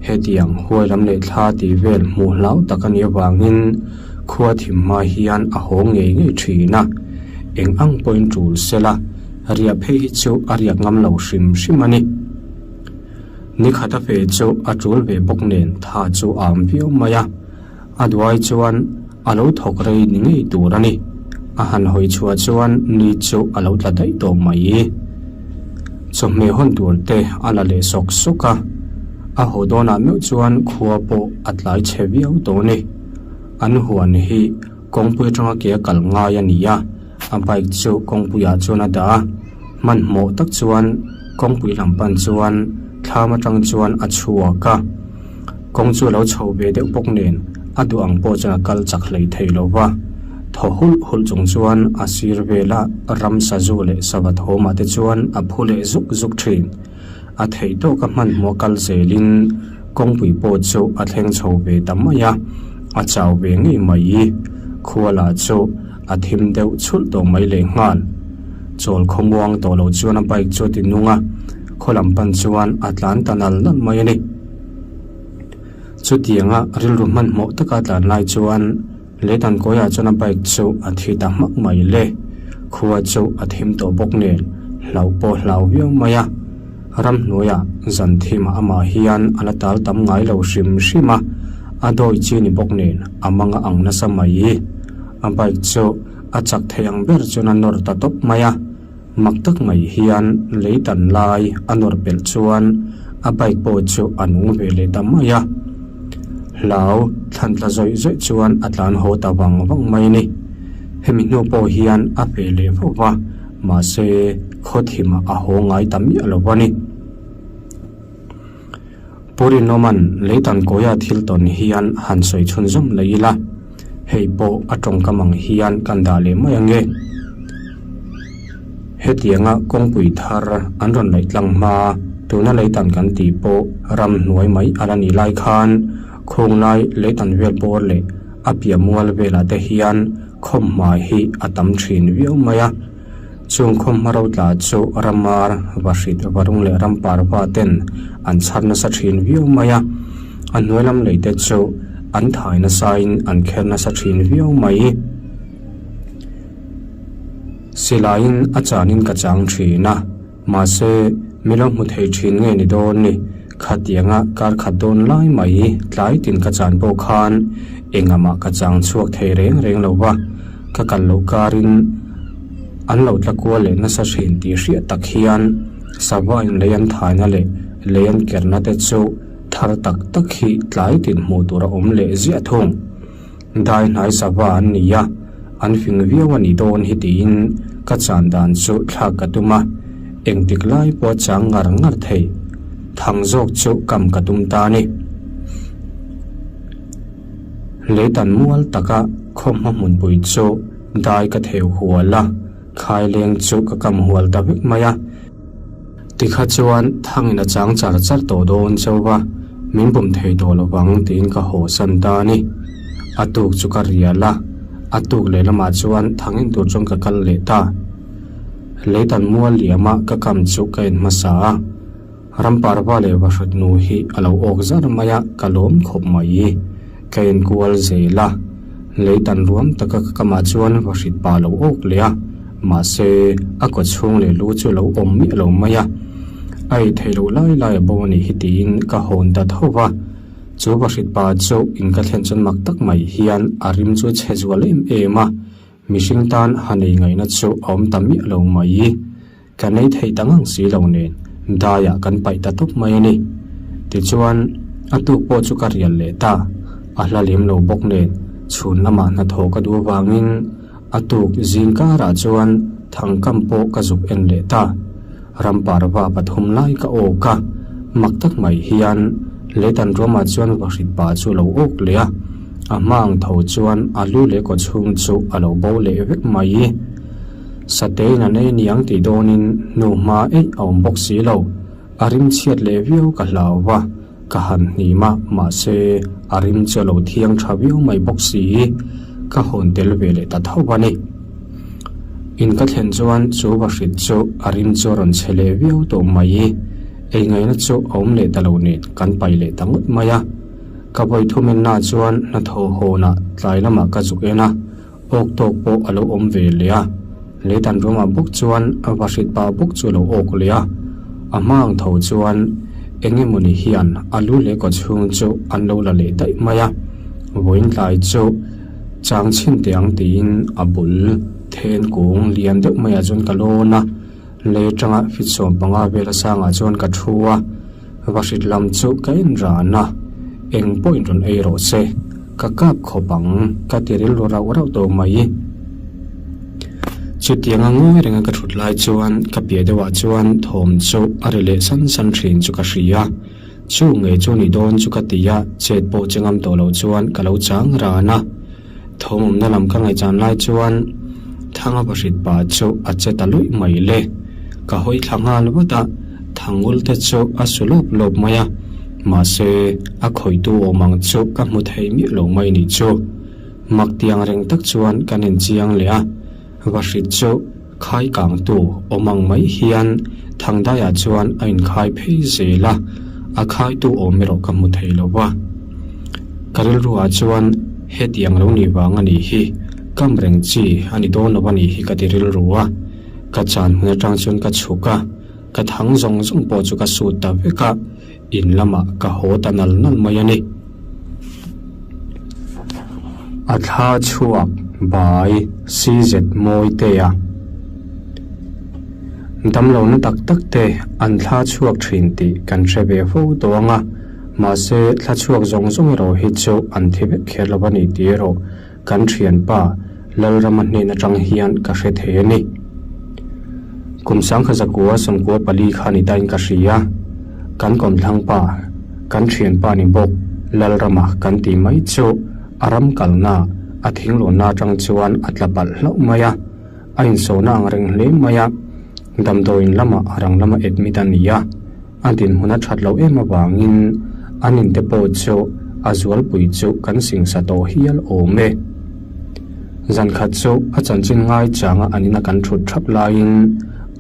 hetiang huai lam leh thla tih vel hmuh hlau tak a nih avangin khua thim hma hian a haw ngei ngei thin a, eng ang pawhin tul sela riah phei hi chu a riak ngam lo hrim hrim a ni. Ni khat a feh chu a tul ve bawk nen tha chu a am viau mai a. A duai chuan a lo thawk rei ni ngei tur a ni. A han hawi chhuah chuan ni chu a lo tla daih tawh mai. Chawhmeh hawn tur te a la leh sawk sawk a, a haw dawnah meuh chuan khua pawh a tlai chhe viau tawh a ni. An huan hi kawngpui atanga ke a kal ngai a ni a, a bike chu kawngpuiah chuan a dah a, hmanhmawh tak chuan kawngpui lam pan chuan thlam atang chuan a chhuak a. Kawng chu a lo chho ve deuh bawk nen a duh ang pawh chuan a kal chak hlei thei lo va. Thaw hulh hulh chung chuan a sir vela ram sazu leh sava thawmah te chuan a phu leh zuk zuk thin. A theih tawk a hmanhmawh kal zelin kawngpui pawh chu a thleng chho ve ta mai a, a chau ve ngei mai. Khua lah chu a thim deuh chhulh tawh mai lehnghal. Chawl khawmuang tawh lo chuan a bike chu a ti nung a, khaw lam pan chuan a tlan ta nal nal mai a ni. Chutianga rilru hmanhmawh taka tlan lai chuan Leitan kawiah chuan a bike chu a thi ta hmak mai le. Khua chu a thim tawh bawk nen hlauh pawh hlau viau mai a. Ramhnuaiah zan thimah amah hian a la tal tam ngai lo hrim hrim a, a dawi chi ni bawk nen a mang a ang nasa mai. A bike chu a chak thei ang ber chuan a nawr ta tawp mai a. Mak tak mai hian lei tan lai a nawr pelh chuan a bike pawh chu a nung ve leh ta mai a. Hlau thlan tla zawih zawih chuan a tlan haw ta vang vang mai a ni. Hemi hnu pawh hian a pe leh vauh va, mahse khaw thimah a haw ngai ta miah lo a ni. Pu Rinawman Leitan Kawia thil tawn hian han sawi chhunzawm leh ila, hei pawh a tawngkam ang hian kan dah leh mai ange. Hetianga kawngpui thar an rawn laih tlang hma, tuna Leitan kan tih pawh ramhnuai mai a la nih lai khan Khawnglai Leitan vel bawr leh a piah mual velah te hian khawmhma hi a tam thin viau mai a. Chung khawmhma ro tla chu Ramar, Vahrit, Varung leh Ramparva ten an chhar nasa thin viau mai a. A hnuai lam lei te chu an thai nasain an kher nasa thin viau mai. Silaiin a chanin ka chang thin a. Mahse, mi lo hmu thei thin nge ni dawn ni? Khatianga kar khat dawn lai mai tlai tin ka chan pawh khan engah mah ka chang chhuak thei reng reng lo va, ka kal loh karin an lo tla kual leh nasa thin tih hriat tak hian sava in lei an thaina leh lei an kerna te chu thar tak tak hi tlai tin hmuh tur a awm leh ziah thung. Dai hnai sava an ni a, an fing viau a nih dawn hi tiin ka chan dan chu thlak ka tum a, engtik lai pawh a chang ngar ngar thei. Thang zawk chu kam ka tum ta a ni. Leitan mual taka khawmhma hmunpui chu dai ka theu hual a, khaileng chu ka kam hual ta vek mai a. Tikha chuan thangin a chang char char tawh dawn chauh va, min bum thei tawh lo vang tiin ka haw san ta a ni. A tuk chu ka rial a, a tuk lehlamah chuan thangin tur chuan ka kal leh ta. Leitan mual liama ka kam chu ka en hmasa a, Ramparva leh Vahrit nu hi a lo awk zar mai a, ka lawm khawp mai. Ka enkual zel a, lei tan ruam taka ka kamah chuan Vahrit pa lo awk leh a, mahse a kaw chhung leh lu chu lo awm miah lo mai a, a ei theih loh lai lai a bo a nih hi tiin ka hawn ta tho va. Chu Vahrit pa chu in ka thlen chuan mak tak mai hian a rim chu a chhe zual em em a, mihring tan han ei ngaihna chu a awm ta miah lo mai. Ka nei thei ta ngang si lo nen daiah kan paih ta tawp mai a ni. Tichuan, a tuk pawh chu ka rial leh ta. A hla lem lo bawk nen chhun lamah hnathawh ka duh avangin a tuk zing karah chuan thangkam pawh ka zuk en leh ta. Ramparva pathum lai ka awk a, mak tak mai hian Leitan ruamah chuan vahrit pa chu a lo awk leh a, a hma ang tho chuan a lu leh kawchhung chu a lo bo leh vek mai. Satein a nei niang tih dawnin hnu hma eih a awm bawk si lo. A rim chhiat leh viau ka hlau va, ka han hnim a, mahse a rim chu a lo thiang tha viau mai bawk si. Ka hawn tel ve leh ta tho a ni. In ka thlen chuan chu vahrit chu a rim chu a rawn chhe leh viau tawh mai. Ei ngaihna chu a awm leh ta lo nen kan pai leh ta ngawt mai a. Ka vawi thumenna chuan hnathawh hawnah tlai lamah ka zuk en a. Awk tawk pawh a lo awm ve leh a, Leitan ruamah bawk chuan a vahrit pa bawk chu a lo awk leh a, a hma ang tho chuan eng emawni hian a lu leh kaw chhung chu an lo la leh daih mai a, vawiin tlai chu chang chhin teh ang tiin a bul then kung lian deuh maiah chuan ka lawn a, lei atanga fit 15 vel a sangah chuan ka thu a. Vahrit lam chu ka en ran a, eng pawhin rawn ei rawh se, ka kap khawp ang, ka ti rilru rauh rauh tawh mai. Chutianga ngawi renga ka thut lai chuan ka piah deuhah chuan thawm chu a ri leh san san thin chu ka hria. Chu ngei chu ni dawn chu ka ti a, chet pawh che ngam tawh loh chuan ka lo chang ran a. Thawm awmna lam ka ngaihchan lai chuan Thanga Vahrit pa chu a che ta luih mai le. Ka hawi thla nghal vat a, Thangul te chu a su lawp lawp mai a, mahse a khawihtu awm ang chu ka hmu thei miah lo mai nih chu. Mak tiang reng tak chuan kan inchiang leh a, Vahrit chu khai kangtu awm ang mai hian Thangdaiah chuan a inkhai phei zel a, a khaitu awm erawh ka hmu thei lo va. Ka rilruah chuan hetiang lo nih vang a nih hi, kam reng chi a ni dawn lo a nih hi ka ti rilru a. Ka chan hmun atang chuan ka chhuk a, ka thang zawng zawng pawh chu ka sut ta vek a, in lamah ka haw ta nal nal mai a ni. A thla chhuak bai CZ Mawitea. Damlohna tak tak te an thla chhuak thin tih kan hre ve fo tawh ang a, mahse thla chhuak zawng zawng erawh hi chu an thi vek kher lo a ni tih erawh kan thianpa Lalrama hnen atang hian ka hre thei a ni. Kum sangkha zakua sawmkua pali kha ni tain ka hria. Kan kawmthlangpa, kan thianpa ni bawk Lalrama kan tih mai chu a ram kalna, a thinglawnna atang chuan a tla palh hlauh mai a. A insawhna ang reng hle mai a, damdawiin lamah a rang lama admit a ni a, a dinhmun a that loh em avangin an inte pawh chu a zualpui chu kan singsa tawh hial awm e. Zan khat chu a chanchin ngai changa an ina kan thut thap laiin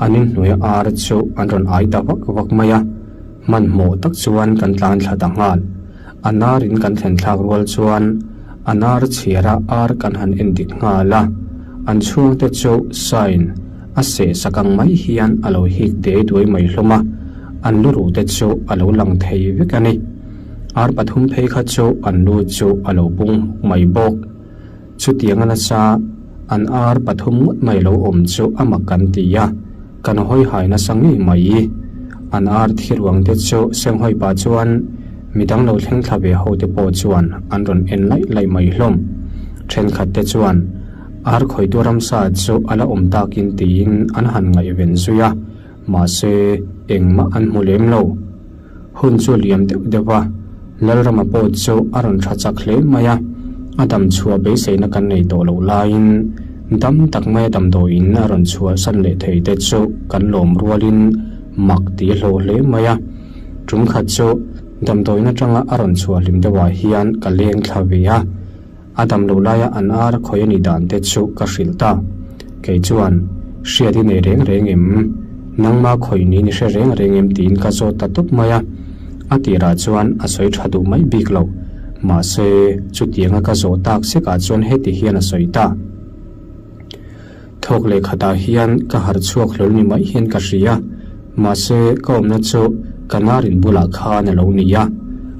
an inhnuaia ar chu an rawn ai ta vak vak mai a, hmanhmawh tak chuan kan tlan thla ta nghal. A narin kan thlen thlak rual chuan a nar chhiara ar kan han en dik nghal a, an chhungte chu sain a seh sak ang mai hian a lo hik de duai mai hlawm a, an lu ruh te chu a lo lang thei vek a ni. Ar pathum phei kha chu an lu chu a lo pung hmuk mai bawk. Chutiang a nasa an ar pathum ngawt mai lo awm chu a mak kan ti a, kan hawi hai nasa ngei mai. An ar thi ruang te chu senghawi pah chuan midang lo thleng thla ve ho te pawh chuan an rawn en laih laih mai hlawm. Thenkhat te chuan ar khawitu ramsa chu a la awm takin tiin an han ngaihven zui a, mahse engmah an hmu lem lo. Hun chu a liam deuh deuh a, Lalrama pawh chu a rawn tha chak hle mai a, a dam chhuah beiseina kan nei tawh loh laiin dam tak maia damdawiin a rawn chhuahsan leh thei te chu kan lawm rualin mak ti hlawh hle mai a. Tum khat chu damdawiin atanga a rawn chhuah hlim deuhah hian ka leng thla ve a. A dam loh laia an ar khawi a nih dan te chu ka hrilh ta. Kei chuan, Hriat i nei reng reng em? Nangma khawi niin i hre reng reng em? tiin ka zawt ta tawp mai a. A tirah chuan a sawi tha duh mai bik lo. Mahse, chutianga ka zawh tak sekah chuan heti hian a sawi ta. Thawk leh khatah hian ka harh chhuak hlawl ni mai hian ka hria. Mahse, ka awmna chu ka narin bulah khan a lo ni a.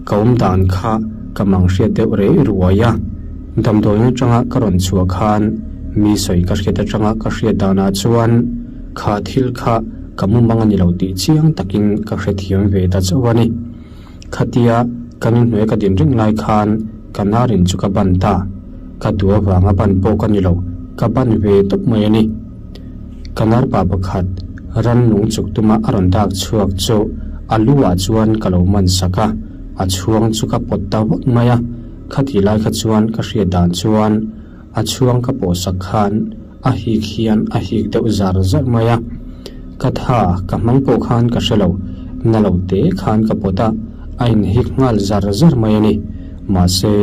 Ka awm dan kha ka mang hriat deuh rei ruai a. Damdawiin atanga ka rawn chhuah khan mi sawi ka hriat atanga ka hriat danah chuan kha thil kha ka mumang a ni lo tih chiang takin ka hrethiam ve ta chauh a ni. Khatia kan inhnuai ka din reng lai khan ka narin chu ka ban ta. Ka duh avanga ban pawh ka ni lo, ka ban ve tawp mai a ni. Ka narpa pakhat ran nung chuk tuma a rawn dak chhuak chu a lu ah chuan ka lo man sak a, a chhuang chu ka pawt ta vak mai a. Khatih lai kha chuan ka hriat dan chuan A chhuang ka pawh sak khan a hik hian a hik deuh zar zar mai a, ka tha ka hmang pawh khan ka hre lo, na lo te khan ka pawt a, a inhik nghal zar zar mai a ni. Mahse,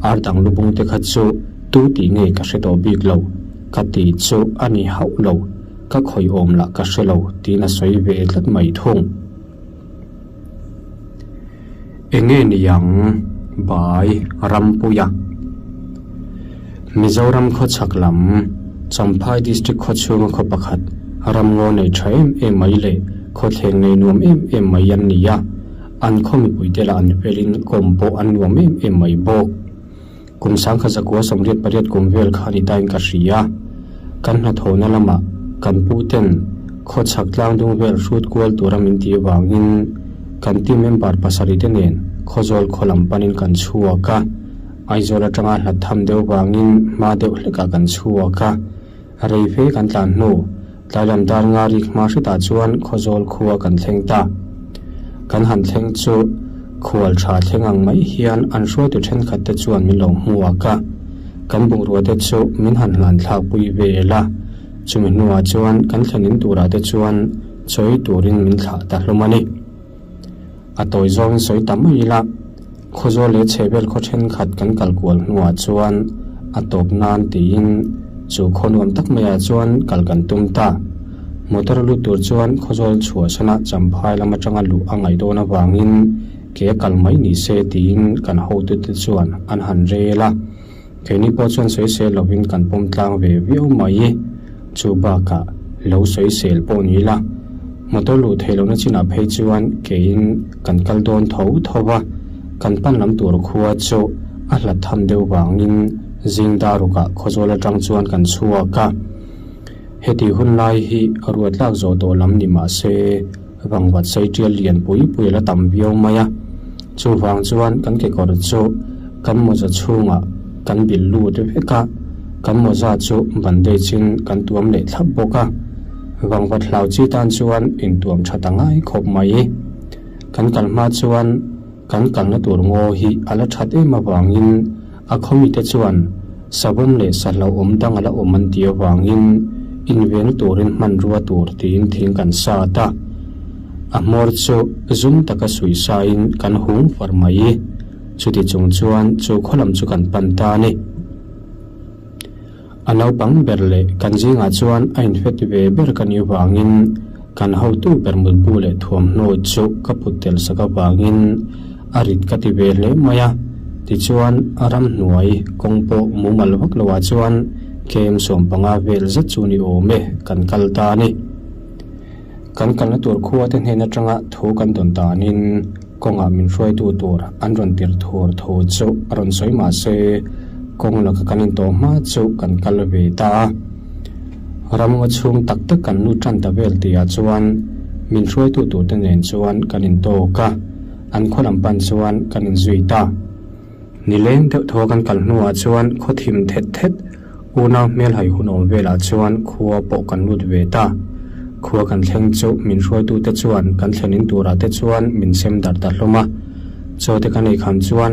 ar dang lubung te kha chu tu tih nge ka hre tawh bik lo, ka tih chu a ni hauh lo, ka khawih awm lah ka hre lo tiin a sawi ve tlat mai thung. Enge niang Bai Rampuia? Mizoram khawchhak lam Champhai District khawchhunga khaw pakhat ramngaw nei tha em em mai leh khawthleng nei nuam em em mai an ni a, an khaw mipuite lah an felin kawm pawh an nuam em em mai bawk. Kum sangkhat zakua 88 kum vel kha ni tain ka hria. Kan hnathawhna lamah kan pu ten khawchhak tlangdung vel hrut kual tura min tih avangin kan team member pasarih te nen Khawzawl khaw lam panin kan chhuak a. Aizawl atanga hlat tham deuh vangin hma deuh hlekah kan chhuak a. Rei fe kan tlan hnu, tlai lam dar nga rik hma hretah chuan Khawzawl khua kan thleng ta. Kan han thleng chu khual tha thleng ang mai hian an hruaitu thenkhat te chuan min lo hmuak a, kan bungrua te chu min han hlan thlak pui vel a, chumi hnuah chuan kan thlen in turah te chuan chawi turin min thlah ta hlawm a ni. A tawi zawngin sawi ta mai ila, Khawzawl leh chhehvel khaw thenkhat kan kal kual hnuah chuan a tawp nan tiin chu khaw nuam tak maiah chuan kal kan tum ta. Motor lut tur chuan Khawzawl chhuahsana Champhai lam atanga luh a ngaih dawn avangin. Ke a kal mai ni se tiin kan hotute chuan an han rel a. Keini pawh chuan sawisel lovin kan pawm tlang ve viau mai. Chu bakah lo sawisel pawh ni ila, motor luh theih lohna chinah phei chuan keiin kan kal dawn tho tho va, kan pan lam tur khua chu a hlat tham deuh vangin zing darukah khawzawl atang chuan kan chhuak a. Heti hun lai hi ruat lak zawh tawh lam ni mah se, Vangvat sei tial lian pui pui a la tam viau mai a, chuvang chuan kan kekawr chu kan mawza chhungah kan bilh lut vek a, kan mawza chu bandage in kan tuam leh thlap bawk a, vangvat hlau chi tan chuan intuam tha ta ngai khawp mai. Kan kal hma chuan Kan kalna tur ngaw hi a la that em avangin a khawmite chuan savawm leh sahlauhawm dang a la awm an tih avangin inveng turin hmanrua tur tiin thing kan sat a. A hmawr chu zum taka suih sain kan hung far mai. Chuti chung chuan chu khaw lam chu kan pan ta a ni. A naupang ber leh kan zingah chuan a infet ve ber ka nih vangin kan hotu ber mutbu leh thuamhnaw chu ka put tel sak avangin a rit ka ti ve hle mai a. Tichuan a ramhnuai kawng pawh mumal vak loah chuan KM 15 vel zet chu ni awm e kan kal ta a ni. Kan kalna tur khua te hnen atanga thu kan dawn danin kawngah min hruaitu tur an rawn tirh thur thu chu a rawn sawi mah se kawng laka kan intawh hma chu kan kal ve ta a. Ramngaw chhung tak tak kan lut tan ta vel tihah chuan min hruaitu tur te nen chuan kan intawk a, an khaw lam pan chuan kan inzui ta. Nileng deuh thaw kan kal hnuah chuan khaw thim thet thet unau hmelhai hun awm velah chuan khua pawh kan lut ve ta. Khua kan thleng chu min hruaitute chuan kan thlenin turah te chuan min sem darh ta hlawm a. Chaw te kan ei kham chuan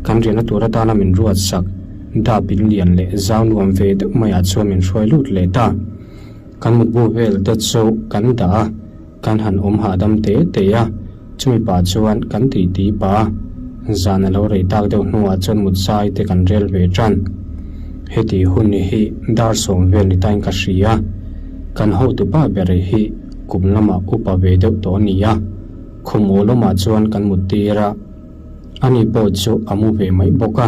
kan riahna tur atana min ruat sak dap in lian leh zau nuam ve deuh maiah chuan min hruai lut leh ta. Kan mutbu vel te chu kan dah a. Kan han awm hahdam te te a, chumi pah chuan kan tih tih pah a, zan a lo rei tak deuh hnuah chuan mut zai te kan rel ve tan. Heti hun hi dar sawm vel ni tain ka hria, kan hotu pa ber hi kum lamah upa ve deuh tawh a ni a, khum aw lamah chuan kan mut tir a, Ani pawh chu a mu ve mai bawk a,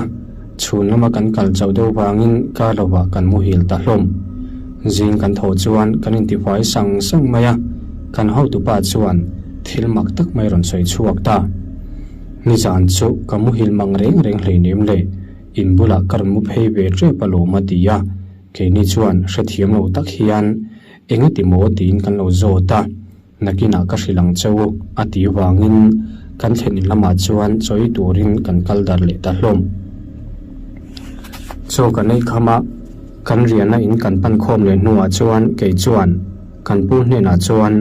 chhun lama kan kal chauh deuh vangin kar lovah kan muhil ta hlawm. Zing kan tho chuan kan intifai sang sang mai a, kan hotupa chuan thil mak tak mai rawn sawi chhuak ta. Nizan chu ka muhil mang reng reng hleinem le, in bulah ka rawn mu phei ve tep alawm a ti a, keini chuan hrethiam lo tak hian engati maw tiin kan lo zawt a. Nakinah ka hrilh ang che u, a tih vangin kan thlen in lamah chuan chawi turin kan kal darh leh ta hlawm. Chaw kan ei kham a, kan riahna in kan pan khawm leh hnuah chuan kei chuan kan pu hnenah chuan,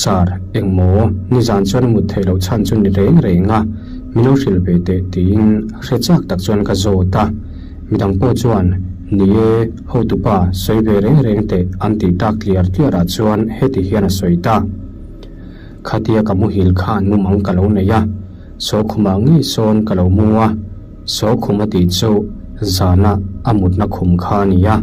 Sir, engmaw, nizan chuan a mut theih loh chhan chu ni reng reng a, min lo hrilh ve teh tiin hre chak tak chuan ka zawt a. Midang pawh chuan, Ni e, hotupa, sawi ve reng reng teh an tih tak tliar tliarah chuan heti hian a sawi ta. Khatia ka muhil khan mumang ka lo nei a, saw khumah ngei sawn ka lo mu a, saw khum a tih chu zana a mutna khum kha a ni a,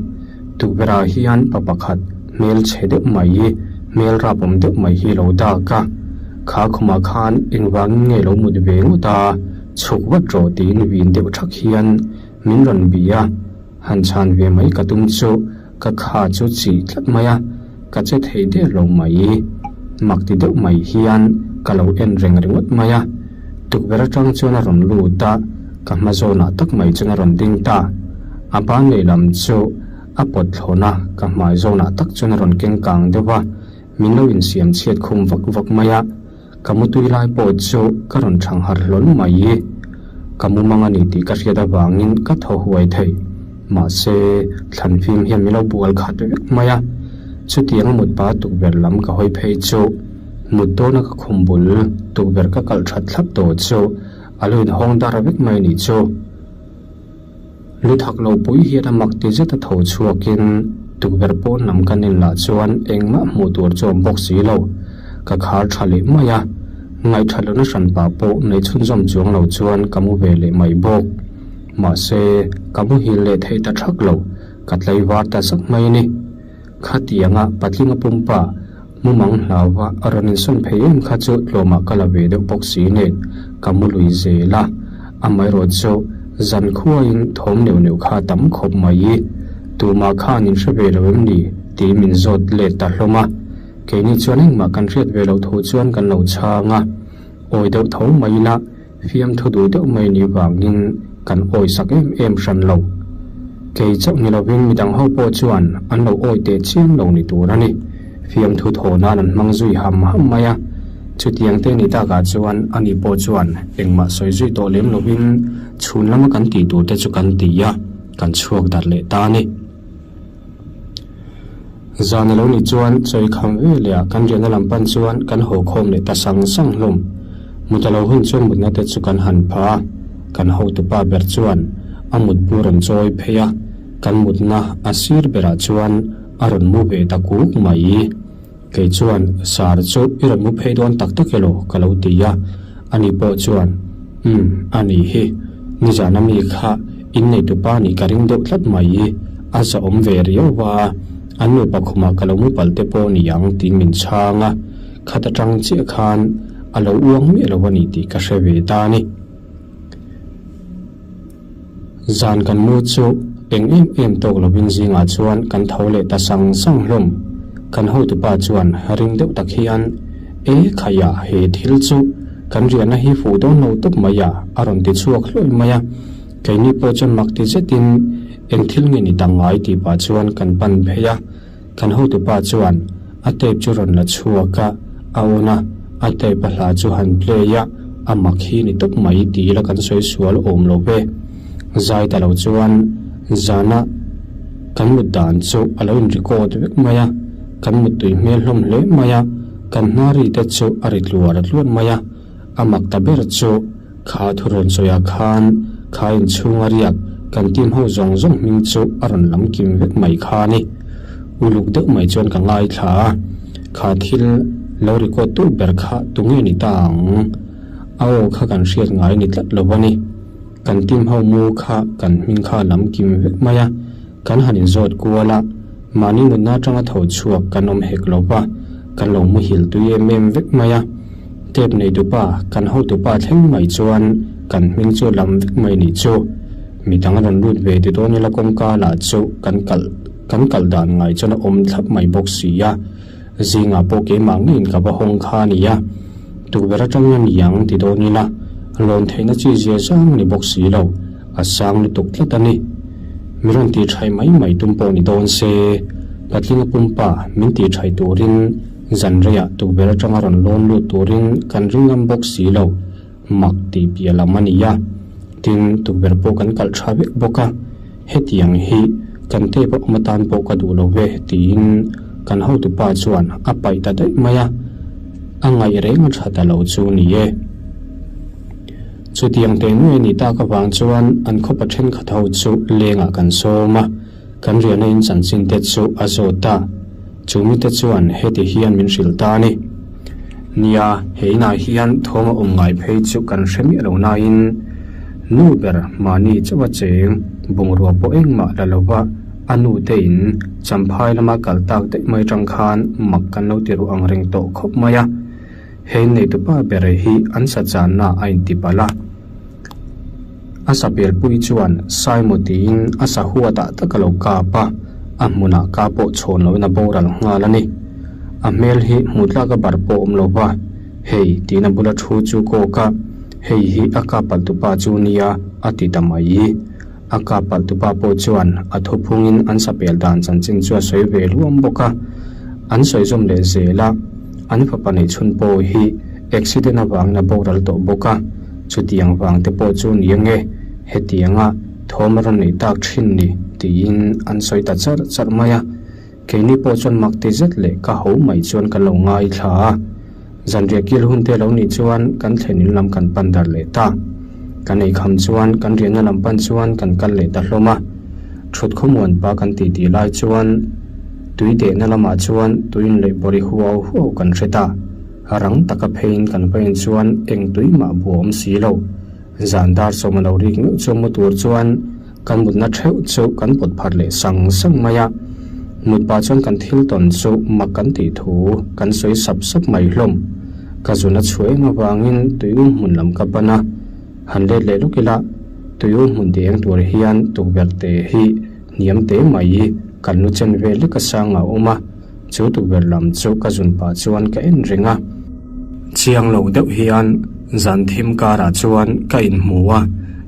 tukverhah hian pa pakhat hmel chhe deuh mai, hmel rapawm deuh mai hi lo dak a, kha khumah khan engvangin nge lo mut ve ngawt a? Chhuk vat rawh tiin vin deuh thak hian min rawn bi a, han chhan ve mai ka tum chu ka kha chu chih tlat mai a, ka che thei der lo mai. Mak ti deuh mai hian ka lo en reng ringawt mai a, tukverh atang chuan a rawn lut a, ka hma zawnah tak mai chuan a rawn ding ta. A ban lehlam chu a pawt thlawn a, ka hmai zawnah tak chuan a rawn keng kang deuh a, min lo insiam chhiat khum vak vak mai a. Ka mutui lai pawh chu ka rawn chhang harh hlawl mai i, ka mumang a ni tih ka hriat avangin ka thaw huai thei. Mahse, thlan fim hian min lo bual khat vek mai a, chutiang a mut pa tukverh lam ka hawi phei chu mut dawna ka khum bul tukverh ka kalh that thlap tawh chu a lo inhawng dar vek mai a nih chu. Lu thak lo pui hian a mak ti zet a tho chhuakin tukverh pawn lam kan en lah chuan engmah hmuh tur chu a awm bawk si lo. Ka khar tha leh mai a, ngaihthat lohna hran pah pawh nei chhunzawm chuang lo chuan ka mu ve leh mai bawk. Mahse, ka muhil leh theih ta thak lo, ka tlaivar ta zak mai a ni. Khatianga patlinga pumpa. Mumang hlauva a rawn insawn phei em kha chu tlawmah ka la ve deuh bawk si nen ka mu lui zel a. Amaherawh chu zan khuaiin thawm neuh neuh kha a tam khawp mai. Tumah khan in hre ve lo em ni? Tiin min zawt let ta hlawm a. Keini chuan engmah kan hriat ve loh thu chuan kan lo chhang a. Awi deuh tho mai ila Fiamthu duh deuh mai ni vangin kan awi sak em em hran lo. Kei chauh ni lovin midang ho pawh chuan an lo awi teh chiam lo ni tur a ni. Fiamthu thaw nan an hmang zui ham ham mai a. Chutiang te ni takah chuan ani pawh chuan engmah sawi zui tawh lem lovin chhun lama kan tih tur te chu kan ti a, kan chhuak darh leh ta a ni. Zan a lo nih chuan chawi kham ve leh ah kan riahna lam pan chuan kan haw khawm leh ta sang sang hlawm. Mut a lo hun chuan mutna te chu kan han pha a, kan hotupa ber chuan a mutbu rawn chawi phei a, kan mutna a sir berah chuan a rawn mu ve ta kuk mai. Kei chuan, Sar chu i rawn mu phei dawn tak tak elaw? ka lo ti a. Ani pawh chuan, Umm, a nih hi. Nizan a mi kha inneitupa nih ka ring deuh tlat mai i, a zahawm ve riau va, an nupa khumah ka lo mu palh te pawh ni ang tiin min chhang a. Khat atang chiah khan a lo uang miah lo a ni tih ka hre ve ta a ni. Zan kan mu chu eng em em tawk lovin zingah chuan kan tho leh ta sang sang hlawm. Kan hotupa chuan ring deuh tak hian, E khaia he thil chu kan riahna hi fuh dawn lo tawp mai a, a rawn ti chhuak hluai mai a. Keini pawh chuan mak ti zetin eng thil nge ni ta ngai tih pah chuan kan pan phei a. Kan hotupa chuan a tape chu rawn la chhuak a, a on a, a tape a hla chu han play a, a mak hi ni tawp mai ti ila kan sawi sual awm lo ve. Zai ta lo chuan zana kan mut dan chu a lo in record vek mai a, kan muttui hmel hlawm hle mai a, kan hnari te chu a ri tluar tluar mai a, a mak ta ber chu Kha thu rawn sawiah khan kha inchhunga riak kan team ho zawng zawng hming chu a rawn lam kim vek mai kha a ni. Uluk deuh mai chuan ka ngaithla a, kha thil lo record tur ber kha tunge ni ta ang? A aw kha kan hriat ngai ni tlat lo a ni. Kan team ho mu kha kan hming kha a lam kim vek mai a, kan han inzawt kual a, mahni mutna atanga tho chhuak kan awm hek lo va, kan lo muhil tui em em vek mai a. Tape neitupa, kan hotupa thleng mai chuan kan hming chu lam vek mai nih chu. Midang a rawn lut ve ti dawn ila kawngka lah chu kan kalh kan kalh dan ngai chuan a awm thlap mai bawk si a. Zingah pawh keimah ngeiin ka va hawng kha a ni a. Tukverh atangin a ni ang ti dawn ila lawn theihna chi zia zang ni bawk si lo, a sang lutuk tlat a ni. Mi rawn tih thaih mai mai tum pawh ni dawn se, Patlinga pumpa min tih thaih turin Zan reiah tukverh atanga rawn lawn lut turin kan ring ngam bawk si lo, mak tih piah lam a ni a. Tin, tukverh pawh kan kalh tha vek bawk a, hetiang hi kan tape a awm atan pawh ka duh lo ve tiin kan hotupa chuan a paih ta daih mai a, a ngaih reng a tha ta lo chu ni e. Chutiang teh nuai a nih tak avang chuan an khawpa thenkhat ho chu lengah kan sawm a. Kan riahna in chanchin te chu a zawt a, chu mite chuan heti hian min hrilh ta a ni. Nia, he inah hian thawm a awm ngai phei chu kan hre miah lo nain nu ber mahni chauh a cheng bungrua pawh engmah la lova a nu te in champhai lama kal tak daih mai atang khan mak kan lo ti ruh ang reng tawh khawp mai a. He inneitupa ber hi an sa channa a inti palh a. A sapelpui chuan Saimo tiin a sahuatah tak a lo kap a, a hmunah ka pawh chhawn loin a boral nghal a ni. A hmel hi hmuh tlak a bar pawh awm lo va, Hei, tiin a bula thu chu kawk a, Hei hi a kap palh tupa chu nia, a ti ta mai. A kap palh tupa pawh chuan a thuphungin an sapel dan chanchin chu a sawi ve luam bawk a, an sawi zawm leh zel a, an fapa neihchhun pawh hi accident avangin a boral tawh bawk a. Chutiang vang te pawh chu ni ange, hetianga thawm a rawn neih tak thin ni tiin an sawi ta charh charh mai a. Keini pawh chuan mak ti zet leh ka ho mai chuan kan lo ngaithla a. Zanriah kil hun te lo nih chuan kan thlen in lam kan pan dar leh ta. Kan eikham chuan kan riahna lam pan chuan kan kal leh ta hlawm a. Thut khawmuan pa kan tih tih lai chuan tui dehna lamah chuan tui inleih bawri huau huau kan hre ta. Rang taka pheiin kan va en chuan eng tui mah bu a awm si lo. Zan dar sawm a lo rik meuh chu mu tur chuan kan mutna theuh chu kan pawt phat leh sang sang mai a. Mut pah chuan kan thil tawn chu mak kan tih thu kan sawi sap sap mai hlawm. Ka zun a chhuah em avangin tuium hmun lam ka pan a, han let leh lawk ila tuium hmun ti eng tur hian tukverh te hi hniam te mai kan lu chen vel lek a sang a awm a, chu tukverh lam chu ka zun pah chuan ka en reng a. Chiang lo deuh hian zan thim karah chuan ka inhmu a,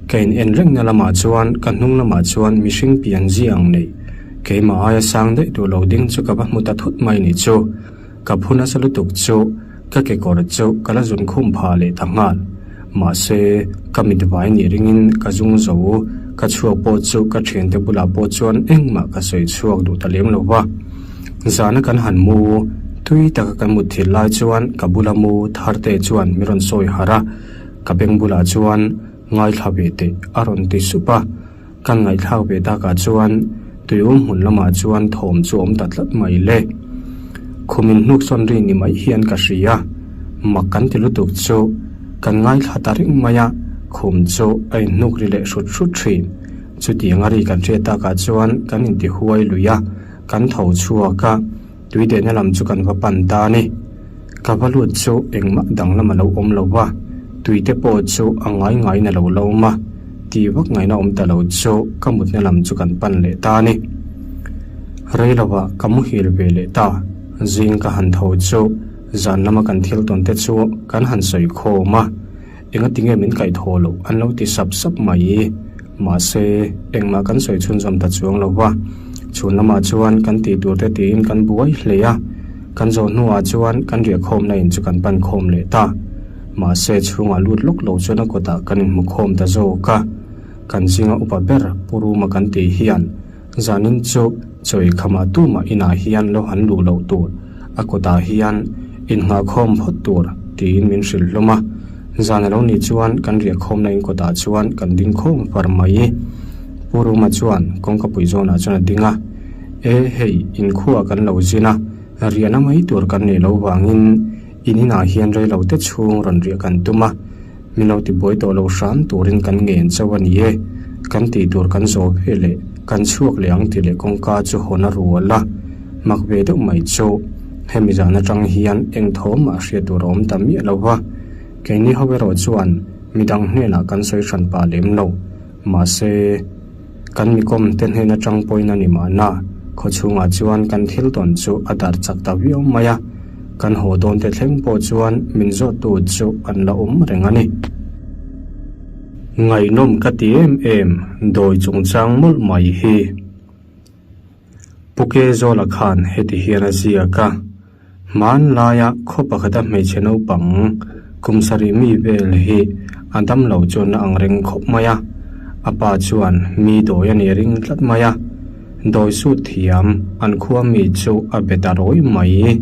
ka in en rengna lamah chuan ka hnung lamah chuan mihring pian zia ang nei keimah aia sang daih tur lo ding chu ka va hmu ta thut mai ni chu. Ka phu nasa lutuk chu ka kekawr chu ka la zun khum phah leh ta nghal. Mahse, ka mit vai nih ringin ka zung zo, ka chhuak pawh chu ka thiante bulah pawh chuan engmah ka sawi chhuak duh ta lem lo va. Zana kan han mu, tui taka kan mut thil lai chuan ka bula mu tharte chuan min rawn sawi harh a, ka beng bulah chuan ngaithla ve teh a rawn ti sup a. Kan ngaihthlak ve takah chuan tuium hmun lamah chuan thawm chu awm ta tlat mai le. Khum in hnuk sawn ri ni mai hian ka hria. Mak kan ti lutuk chu kan ngaithla ta reng mai a, khum chu a in hnuk ri leh hrut hrut thin. Chutiang a ri kan hriat takah chuan kan inti huai lui a, kan tho chhuak a, tui dehna lam chu kan va pan ta a ni. Ka va lut chu engmah danglam a lo awm lo va, tui te pawh chu a ngai ngaiin a lo la awm a, tih vak ngaihna awm ta lo chu ka mutna lam chu kan pan leh ta a ni. Rei lovah ka muhil ve leh ta, zing ka han tho chu zan lama kan thil tawn te chu kan han sawi khawm a. Enga tinge min kaih thaw loh an lo ti sap sap mai. Mahse, engmah kan sawi chhunzawm ta chuang lo va. Chhun lamah chuan kan tih tur te tiin kan buai hle a. Kan zawh hnuah chuan kan riah khawmna in chu kan pan khawm leh ta. Mahse, chhungah lut lawk lo chuan a kawtah kan inhmu khawm ta zawk a. Kan zinga upa ber Pu Ruma kan tih hian Zanin chu chawi khamah tumah inah hian lo han luh loh tur, a kawtah hian innghahkhawm phawt tur tiin min hrilh hlawm a. Zan a lo nih chuan kan riahkhawmna in kawtah chuan kan ding khawm far mai. Pu Ruma chuan kawngkapui zawnah chuan a ding a, E hei, inkhua kan lo zin a, riahna mai tur kan neih loh vangin in inah hian reilote chhung rawn riah kan tum a, Min lo tibuai tawh lo hram turin kan ngen chauh a ni e. Kan tih tur kan zawh ve leh kan chhuak leh ang ti leh kawngka chu hawn a rual a. Mak ve deuh mai chu hemi zan atang hian eng thawm mah hriat tur a awm ta miah lo va. Keini ho erawh chuan midang hnenah kan sawi hran pah lem lo. Mahse. Kan mikawm te hnen atang pawhin a ni mahna, khaw chhungah chuan kan thil tawn chu a darh chak ta viau mai a, kan haw dawn te thleng pawh chuan min zawttu chu an la awm reng a ni. Ngaihnawm ka ti em em, dawi chungchang mawlh mai hi. Pu Kezawla khan heti hian a ziak a, Hmanlaia khaw pakhata hmeichhe naupang kum sarih mi vel hi a damlo chuan a ang reng khawp mai a, a pa chuan mi dawi a nih ring tlat mai a, dawi sut thiam an khua mi chu a be ta rawi mai.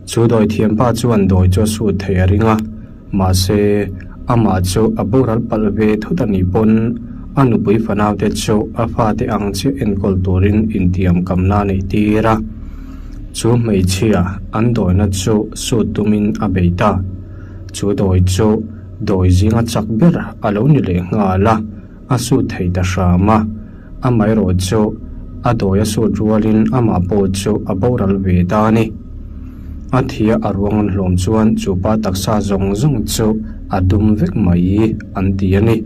Chu dawi thiam pa chuan dawi chu a sut thei a ring a. Mahse, amah chu a boral palh ve thut a nih pawn a nupui fanaute chu a fate ang chiah enkawl turin intiam kamna a neih tir a. Chu hmeichhia an dawina chu sut tumin a bei ta. Chu dawi chu dawi zinga chak ber a lo ni leh nghal a, a sut thei ta hram a. Amaherawh chu a dawi a sut rualin amah pawh chu a boral ve ta a ni. A thia a ruang an hlawm chuan chu pa taksa zawng zawng chu a dum vek mai an ti a ni.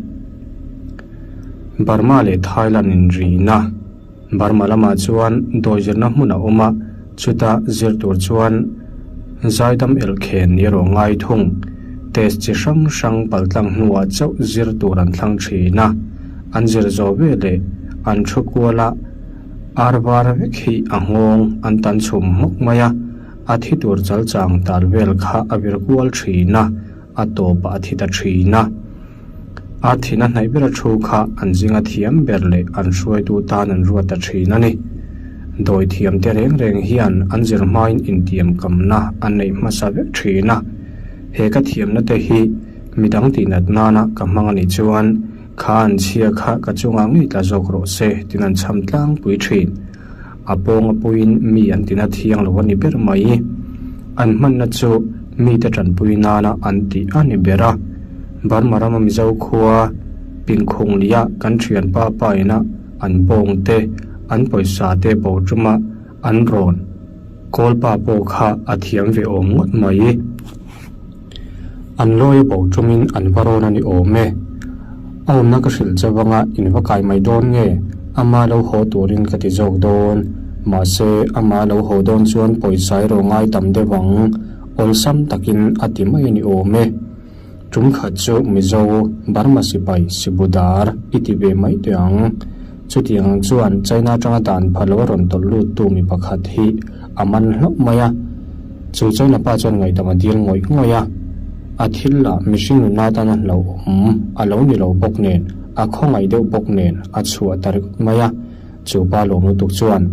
Burma leh Thailand inrina Burma lamah chuan dawi zirna hmun a awm a, chuta zir tur chuan zaidam elkhen ni erawh ngai thung. Test chi hrang hrang paltlang hnuah chauh zir tur an thlang thin a, an zir zawh veleh an thu kual a, Ar var vek hi a nghawng an tan chhum hmawk mai a, a thi tur chal chang tal vel kha a vir kual thin a, a tawpah a thi ta thin a. A thina hnaih bera thu kha an zinga thiam ber leh an hruaitu tan an ruat ta thin a ni. Dawi thiam te reng reng hian an zir hmain intiam kamna an neih hmasa vek thin a, he ka thiamna te hi midang tihnat nana ka hmang a nih chuan Kha an chhia kha ka chungah ngei tla zawk rawh se tin an chham tlangpui thin. A pawng a puiin mi an tina thiang lo a ni ber mai. An hmanna chu mite tanpui nana an tih a ni ber a. Burma rama Mizo khua Pinkhunglia kan thianpa pa ina an bawng te, an pawisa te bo tuma. An rawn kawl pa pawh kha a thiam ve awm ngawt mai. An lawi a bo tumin an va rawn a ni awm e. A awmna ka hrilh che vanga in va kai mai dawn nge? Ama lo haw turin ka ti zawk dawn. Mahse, ama lo haw dawn chuan pawisa erawh ngai tam deuh ang, awlsam takin a ti mai a ni awm e. Tum khat chu Mizo, Burma sipai, Sibudar i ti ve mai teh ang. Chutiang ang chuan China atanga dan pha lo a rawn tawlh lut tu mi pakhat hi a man hlauh mai a. Chu China pa chuan ngaihdam a dil ngawih ngawih a. A thil lah mihring nunna atana hlauhawm a lo ni lo bawk nen, a khawngaih deuh bawk nen a chhuah ta ringawt mai a. Chu pa lawm lutuk chuan,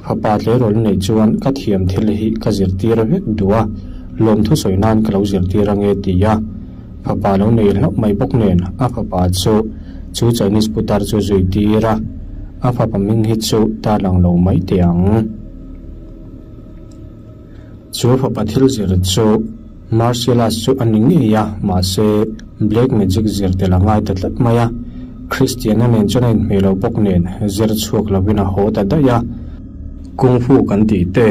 Fapa tleirawl neih chuan ka thiam thil hi ka zirtir vek duh a, lawmthu sawi nan ka lo zirtir ange ti a. Fapa lo nei hlauh mai bawk nen a fapa chu chu Chinese putar chu zui tir a, a fapa hming hi chu tarlang lo mai teh ang. Chu fapa thil zir chu Martial Arts chu a ni ngei a, mahse Black Magic zir tel a ngai ta tlat mai a. Christiana nen chuan a inhmeh lo bawk nen zir chhuak lovin a haw ta daih a. Kung Fu kan tih te,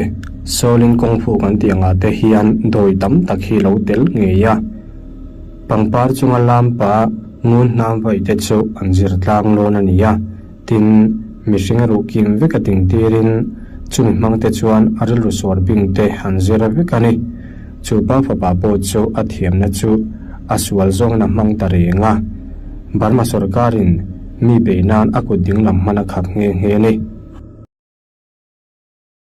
Shaolin Kung Fu kan tih angah te hian dawi tam tak hi lo tel ngei a. Pangpar chunga lampa ngun hnam vaih te chu an zir tlang lawn a ni a. Tin, mihring a ruh kim vek a ding tirin chumi hmangte chuan a rilru suar bing te an zir vek a ni. Chu pa fapa pawh chu a thiamna chu a sual zawngin a hmang ta reng a. Burma sawrkarin mi bei nan a kut dinglam hman a khap nghe nghe a ni.